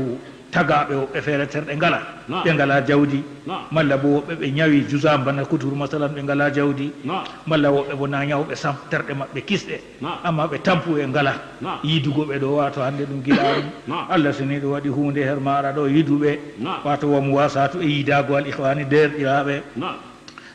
tagaaɓe woɓɓe feere terɗe ngala. Naam. Ɓe ngala jawdi. Naam. Malla bo woɓɓe ɓe nyawi jusam bana kuturu masalan ɓe ngala jawdi. Naam. Malla woɓɓe bo na nyawɓe sam terɗe maɓɓe kisɗe. Naam. Amma ɓe tampu e ngala. Naam. Yidugo ɓe ɗo waato hande ɗum giɗaaɗum. Naam. Allah seniiɗo waɗi huunde her maaɗa ɗo yiduɓe. Naam. Waato wa muwasatu e yidaago al ikhwani deerɗiraaɓe. Naam.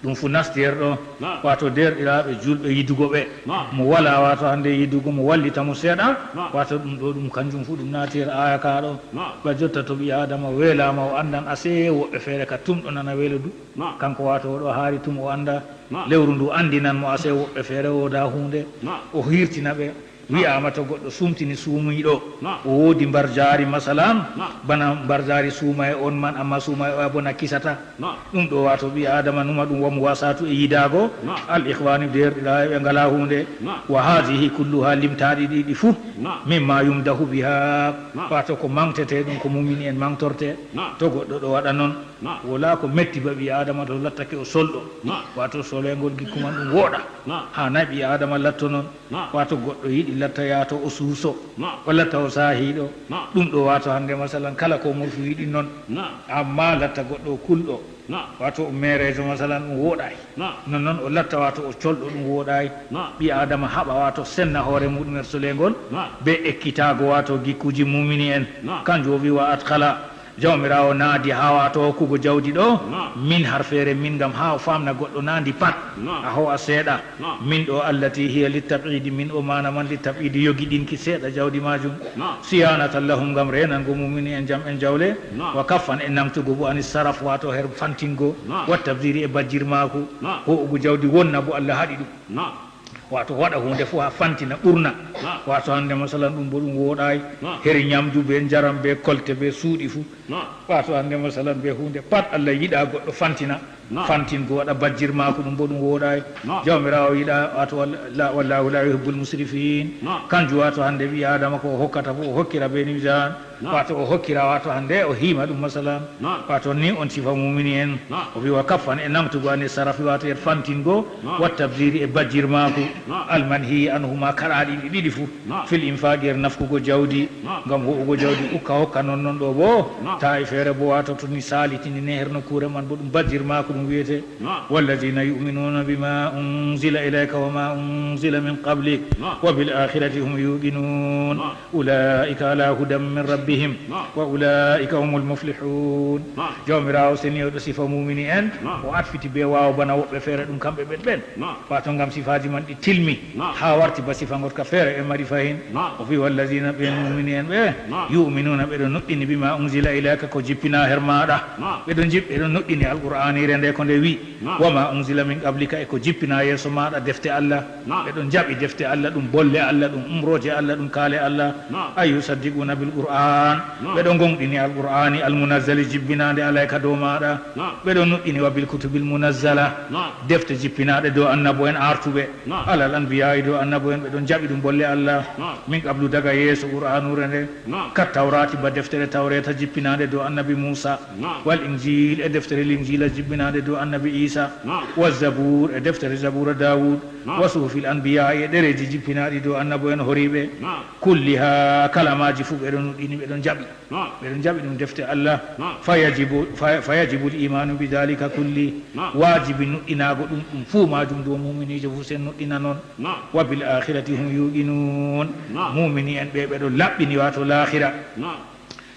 Ɗum fu nasti her ɗo. Naam. Waato deerɗiraaɓe julɓe yidugo ɓe. Naam. Mo wala waato hande yidugo mo wallita mo seeɗa. Naam. Waato ɗum ɗo ɗum kanjum fu ɗum naati her aaya ka ɗo. Naam. Ba jotta to ɓii Aadama weelaama o andan asee woɓɓe feere ka tum ɗo nana weelo du. Naam. Kanko waato o ɗo haari tum o anda. Naam. Lewru ndu andinan mo asee woɓɓe feere wooda huunde. Naam. O hirtina ɓe. Wi'aama to goɗɗo sumtini suumiiɗo, Naam. o woodi mbarjaari masalan, Naam. bana mbarjaari suumaye on man, amma suumaye oya bo na kisata. Naam. Ɗum ɗo waato ɓii Aadama numa ɗum wa muwasatu e yidaago, Naam. al ikhwani deerɗiraaɓe ɓe ngala huunde. Naam. Wa hazihi kulluha limtaaɗi ɗiɗi fu, Naam. mimma yumdahu biha, Naam. waato ko mangtete ɗum ko mumini en mangtorte. Naam. To goɗɗo ɗo waɗa non, Naam. wala ko metti ba ɓii Aadama to lattake o solɗo. Naam. Waato soleengol gikku man ɗum wooɗa. Naam. Haanay ɓii Aadama latto non. Naam. Waato goɗɗo yiɗi latta yaato o suuso. Naam. O latta o saahiiɗo. Naam. Ɗum ɗo waato hande masalan kala ko morfu yiɗi non. Naam. Amma latta goɗɗo o kulɗo. Naam. Waato o meereejo masalan ɗum wooɗaay. Naam. Non non o latta waato o colɗo ɗum wooɗaay. Naam. Ɓii Aadama haɓa waato senna hoore muɗum er soleengol. Naam. Be ekkitaago waato gikkuuji mumini en. Naam. Kanjum o wi wa adkhala Jawmiraawo naadi haa waato hokkugo jawdi ɗo, Naam. min har feere min ngam haa o faamna goɗɗo naa ndi pat, Naam. a hoo'a seeɗa. Naam. Min ɗo allati hiya littab'idi, min o maana man littab'idi yogiɗinki seeɗa jawdi maajum. Naam. Siyanatan lahum ngam reenango muumini en jam en jawle. Naam. Wa kaffan e naŋgtugo bo ani saraf waato her fantingo. Naam. Wa tabdiri e bajjir maaku. Naam. Hoo'ugo jawdi wonna bo Allah haɗi ɗum. Naam. Waato waɗa huunde fuu haa fantina ɓurna. Naam. Waato hannde masalan ɗum bo ɗum wooɗaay. Naam. Heri nyamdu bee njaram bee kolte bee suuɗi fuu. Naam. Waato hannde masalan bee huunde pat Allah yiɗa goɗɗo fantina. Naam. Fantingo waɗa bajjir maaku ɗum bo ɗum wooɗaay. Naam. Jawmiraawo yiɗa waato walla-, la-, wallahu la yuhibbul musrifin. Naam. Kanjum waato hannde ɓii Aadama ko o hokkata fuu o hokkira bee mizan. Naam. Waato o hokkira waato hannde o hiima ɗum masalan. Naam. Waato ni on sifa muumini en. Naam. O wi wa kaffan e naŋgtugo ani sarafi waato yer fantingo. Naam. Wa tabdiri e bajjir maaku. Naam. Almanhi anhuma karaɗi ɗi ɗiɗi fuu. Naam. Fil infaqi yer nafkugo jawdi. Naam. Ngam ho'ugo jawdi ukka hokka non non ɗo bo. Naam. Ta'i feere bo waato to ni salitini ne her nokkuure man bo ɗum bajjir maaku ɗum wi'ete. Naam. Walladina yu'minuna bima unzila ilayka wa ma unzila min qablik. Naam. Wa bil akhirati hum yuqinun. Naam. Ulaa'ika alaa hudan min rabbihim, Naam. wa ulaa'ika humul muflihuun. Naam. Jawmiraawo seniiɗo sifa muumini en, Naam. o atfiti bee waaw bana woɓɓe feere ɗum kamɓe ɓen ɓen. Naam. Waato ngam sifaaji man ɗi tilmi, Naam. haa warti ba sifa ngoɗka feere ɓe mari fahin. Naam. O wi, "Walladiina" ɓen muumini en ɓe, Naam. "yu'minuuna" ɓe ɗon nuɗɗini "bimaa unzila ilayka" ko jippinaa her maaɗa. Naam. Ɓe ɗon jip-, ɓe ɗon nuɗɗini Alqur'aaniire nde ko nde wi, Naam. "Wa maa unzila min qablika" e ko jippinaa yeeso maaɗa defte Allah. Naam. Ɓe ɗon jaɓi defte Allah, ɗum bolle Allah, ɗum umrooje Allah, ɗum kaale Allah. Naam. Ay yusaddiquna bil Qur'an. Naam. Ɓe ɗon goongɗini Al Qur'ani al munazzali jibbinaande alayka dow maaɗa. Naam. Ɓe ɗon nuɗɗini wa bil kutubil munazzala. Naam. Defte jippinaaɗe dow annabo en artuɓe. Naam. Alal anbiya'i dow annabo en ɓe ɗon jaɓi ɗum bolle Allah. Naam. Min qablu daga yeeso Qur'anuure nde. Naam. Kat tawrati ba deftere tawreta jippinaande dow annabi Muusa. Naam. Wal injil e deftere linjila jibbinaande dow annabi Isa. Naam. Wa zabur e deftere zabura Dawud. Naam. Wa suhufil anbiya e ɗereeji jippinaaɗi dow annabo en horiiɓe. Naam. Kulliha kala maaji fuu ɓe ɗon nuɗɗini, ɓe ɗon jaɓi. Naam. Ɓe ɗon jaɓi ɗum defte Allah. Naam. Fa yajibu, fa, fa yajibul imanu bi dhalika kulli. Naam. Waajibi nuɗɗinaago ɗum, ɗum fuu maajum dow muuminiijo fuu sen nuɗɗina non. Naam. Wa bil akhirati hum yuqinun. Naam. Muumini en ɓe, ɓe ɗon laɓɓini waato laakhira. Naam.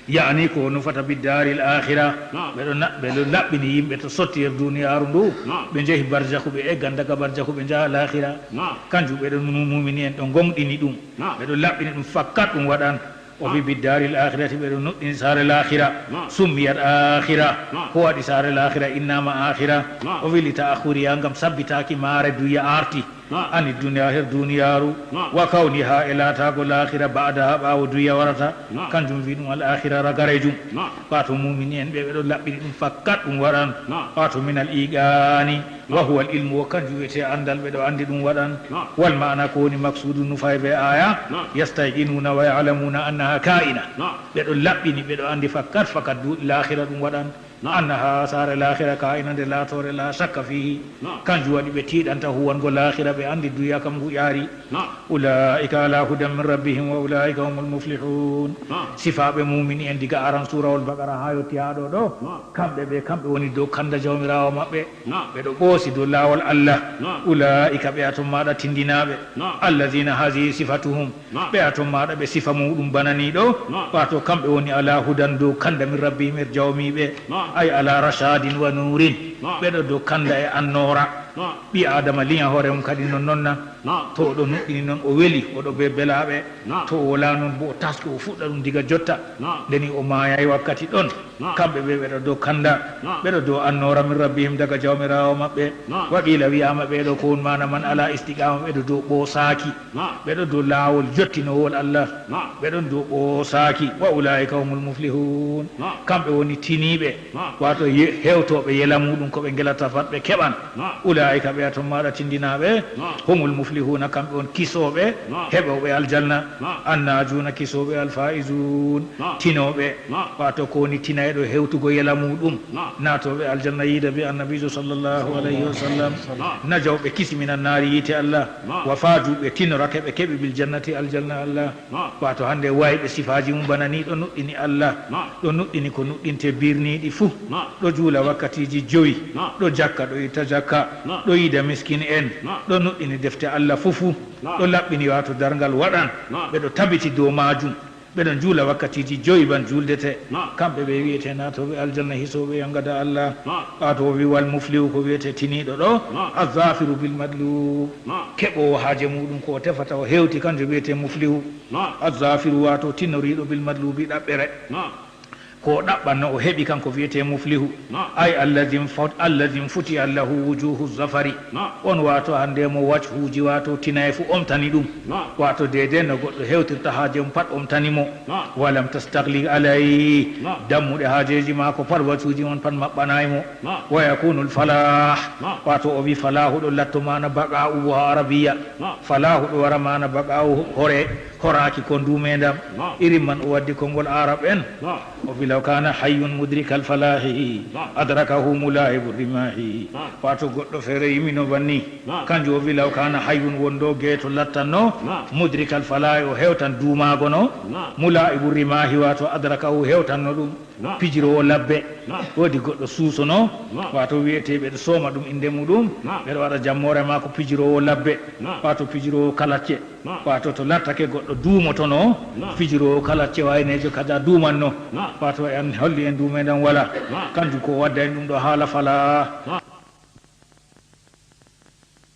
Ya'ani ko o nufata biddaaril aakhira. Naam. Ɓe ɗo na-, ɓe ɗo laɓɓini yimɓe to sotti nder duniyaaru ndu. Naam. Ɓe njehi barzahu, ɓe eggan daga barzahu, ɓe njaha laakhira. Naam. Kanjum ɓe ɗon mu-, muumini en ɗo ngoongɗini ɗum. Naam. Ɓe ɗo laɓɓini ɗum fakkat ɗum waɗan. O wi Naam. biddaaril aakhirati ɓe ɗo nuɗɗini saare laakhira. Naam. Summiyat aakhira. Naam. Ko waɗi saare laakhira innaama aakhira? Naam. O wi li ta'akhuriha ngam sabbitaaki maare duya arti. Naam. Ani duniya her duniyaaru. Naam. Wa kawniha e laataago laakhira ba'daha ɓaawo duya warata. Naam. Kanjum wi ɗum al akhira ragarejum. Naam. Waato muumini en ɓe, ɓe ɗo laɓɓini ɗum fakkat ɗum waɗan. Naam. Waato minal iqaani wa Naam. huwal ilmu wo kanjum wiyetee anndal ɓe ɗo anndi ɗum waɗan. Naam. Wal ma'ana ko woni maksuudu nufay be aya. Naam. Yastayqinuna wa ya'lamuna annaha ka'ina. Naam. Ɓe ɗo laɓɓini ɓe ɗo anndi fakkat fakat du laakhira ɗum waɗan. Naam. Annaha saare laakhira ka'ina nde laatoore la shakka fihi. Naam. Kanjum waɗi ɓe tiiɗanta huwango laakhira ɓe anndi duya kam ngu yaari. Naam. Ulaa'ika ala hudan min rabbihim wa ulaa'ika humul muflihun. Naam. Sifaaɓe muumini en diga aran suurawol Baqara haa yotti haa ɗo ɗo. Naam. Kamɓe ɓe, kamɓe woni dow kanda Jawmiraawo maɓɓe. Naam. Ɓe ɗo ɓoosi dow laawol Allah. Naam. Ulaa'ika ɓe a ton maaɗa tindinaaɓe. Naam. Allazina hazihi sifatuhum. Naam. Ɓe a ton maaɗa ɓe sifa muuɗum bana nii ɗo. Naam. Waato kamɓe woni ala hudan dow kanda min rabbihim her jawmiiɓe. Naam. Ay ala rashadin wa nurin. Naam. Ɓe ɗo dow kanda e annoora. Naam. Ɓii Aadama linya hoore mum kadi non nonna. Naam. To o ɗo nuɗɗini non o weli, o ɗo be belaaɓe. Naam. To o walaa non bo o tasko o fuɗɗa ɗum diga jotta. Naam. Ndeni o maayaay wakkati ɗon. Naam. Kamɓe ɓe ɓe ɗo dow kanda. Naam. Ɓe ɗo dow annoora min rabbihim daga Jawmiraawo maɓɓe. Naam. Wa qiila wi'aama ɓe ɗo ko on maana man ala istiqaama ɓe ɗo dow ɓoosaaki. Naam. Ɓe ɗo dow laawol jottinowol Allah. Naam. Ɓe ɗon dow ɓoosaaki. Wa ulaa'ika humul muflihun. Naam. Kamɓe woni tiniiɓe. Naam. Waato ye-, hewtooɓe yela muuɗum ko ɓe ngelata pat ɓe keɓan. Naam. Ulaa'ika ɓe a ton maaɗa tindinaaɓe. Naam. Humul muflihuna kamɓe on kisooɓe. Naam. Heɓooɓe aljanna. Naam. Annaajuuna kisooɓe alfaa'izun. Naam. Tinooɓe. Naam. Waato ko woni tinayɗo hewtugo yela muuɗum. Naam. Naatooɓe aljanna yiida be annabiijo sallallahu alayhi wa sallam. Naam. Najawɓe kisminan naari yiite Allah. Naam. Wa faazu ɓe tinorake ɓe keɓi bil jannati aljanna Allah. Naam. Waato hannde wayɓe sifaaji mum bana nii ɗo nuɗɗini Allah. Naam. Ɗo nuɗɗini ko nuɗɗinte birniiɗi fuu. Naam. Ɗo juula wakkatiiji jowi. Naam. Ɗo jakka, ɗo itta jakka. Naam. Ɗo yiida miskin en. Naam. Ɗo nuɗɗini defte Allah fuu fuu. Naam. Ɗo laɓɓini waato darngal waɗan. Naam. Ɓe ɗo tabiti dow maajum. Ɓe ɗon juula wakkatiiji joyi ban juuldete. Naam. Kamɓe ɓe wi'ete naatooɓe aljanna, hisooɓe yangada Allah. Naam. Waato o wi, "Wal muflihu," ko wi'ete tiniiɗo ɗo, naam, "Azzafiru bil matlub." Naam. Keɓoowo haaje muuɗum ko o tefata o hewti, kanjo wi'ete muflihu. Naam. "Azzafiru," waato tinoriiɗo, "bil matlubi," ɗaɓɓere. Naam. Ko o ɗaɓɓanno o heɓi, kanko wi'ete muflihu. Naam. Ay allazi fut-, allazi futihat lahu wujuhu zafari. Naam. On waato hande mo wajhuuji waato tinaye fu omtani ɗum. Naam. Waato deede no goɗɗo hewtirta haaje mum pat omtani mo. Naam. Walam tastagli alay. Naam. Dammuɗe haajeeji maako pat, wajhuuji on pat maɓɓanaay mo. Naam. Wa yakunul falah. Naam. Waato o wi falahu ɗo latto maana baqa'u wa arabiya. Naam. Falahu ɗo wara maana baqa'u hore. Horaaki ko nduumeendam. Naam. Irin man o waddi konngol Arab en. Naam. O wi, "Law kaana hayyun mudrikal falaahi, naam, adrakahu mulaa'ibu rimaahi." Naam. Waato goɗɗo feere yimino banni. Naam. Kanjum o wi, "Law kaana hayyun," wonɗo geeto lattanno. Naam. "Mudrikal falaahi," o hewtan duumaago no. Naam. "Mulaa'ibu rimaahi," waato adrakahu hewtanno ɗum. Naam. Pijiroowo labbe. Naam. Woodi goɗɗo suusono. Naam. Waato wi'ete ɓe ɗo sooma ɗum innde muɗum. Naam. Ɓe ɗo waɗa jammoore maako pijiroowo labbe. Naam. Waato pijiroowo kalacce. Naam. Waato to lattake goɗɗo duumotono, naam, pijiroowo kalacce wayneejo kaja duumanno. Naam. Waato en holli en duumeendam wala. Naam. Kanjum ko o wadda en ɗum ɗo haala fala. Naam.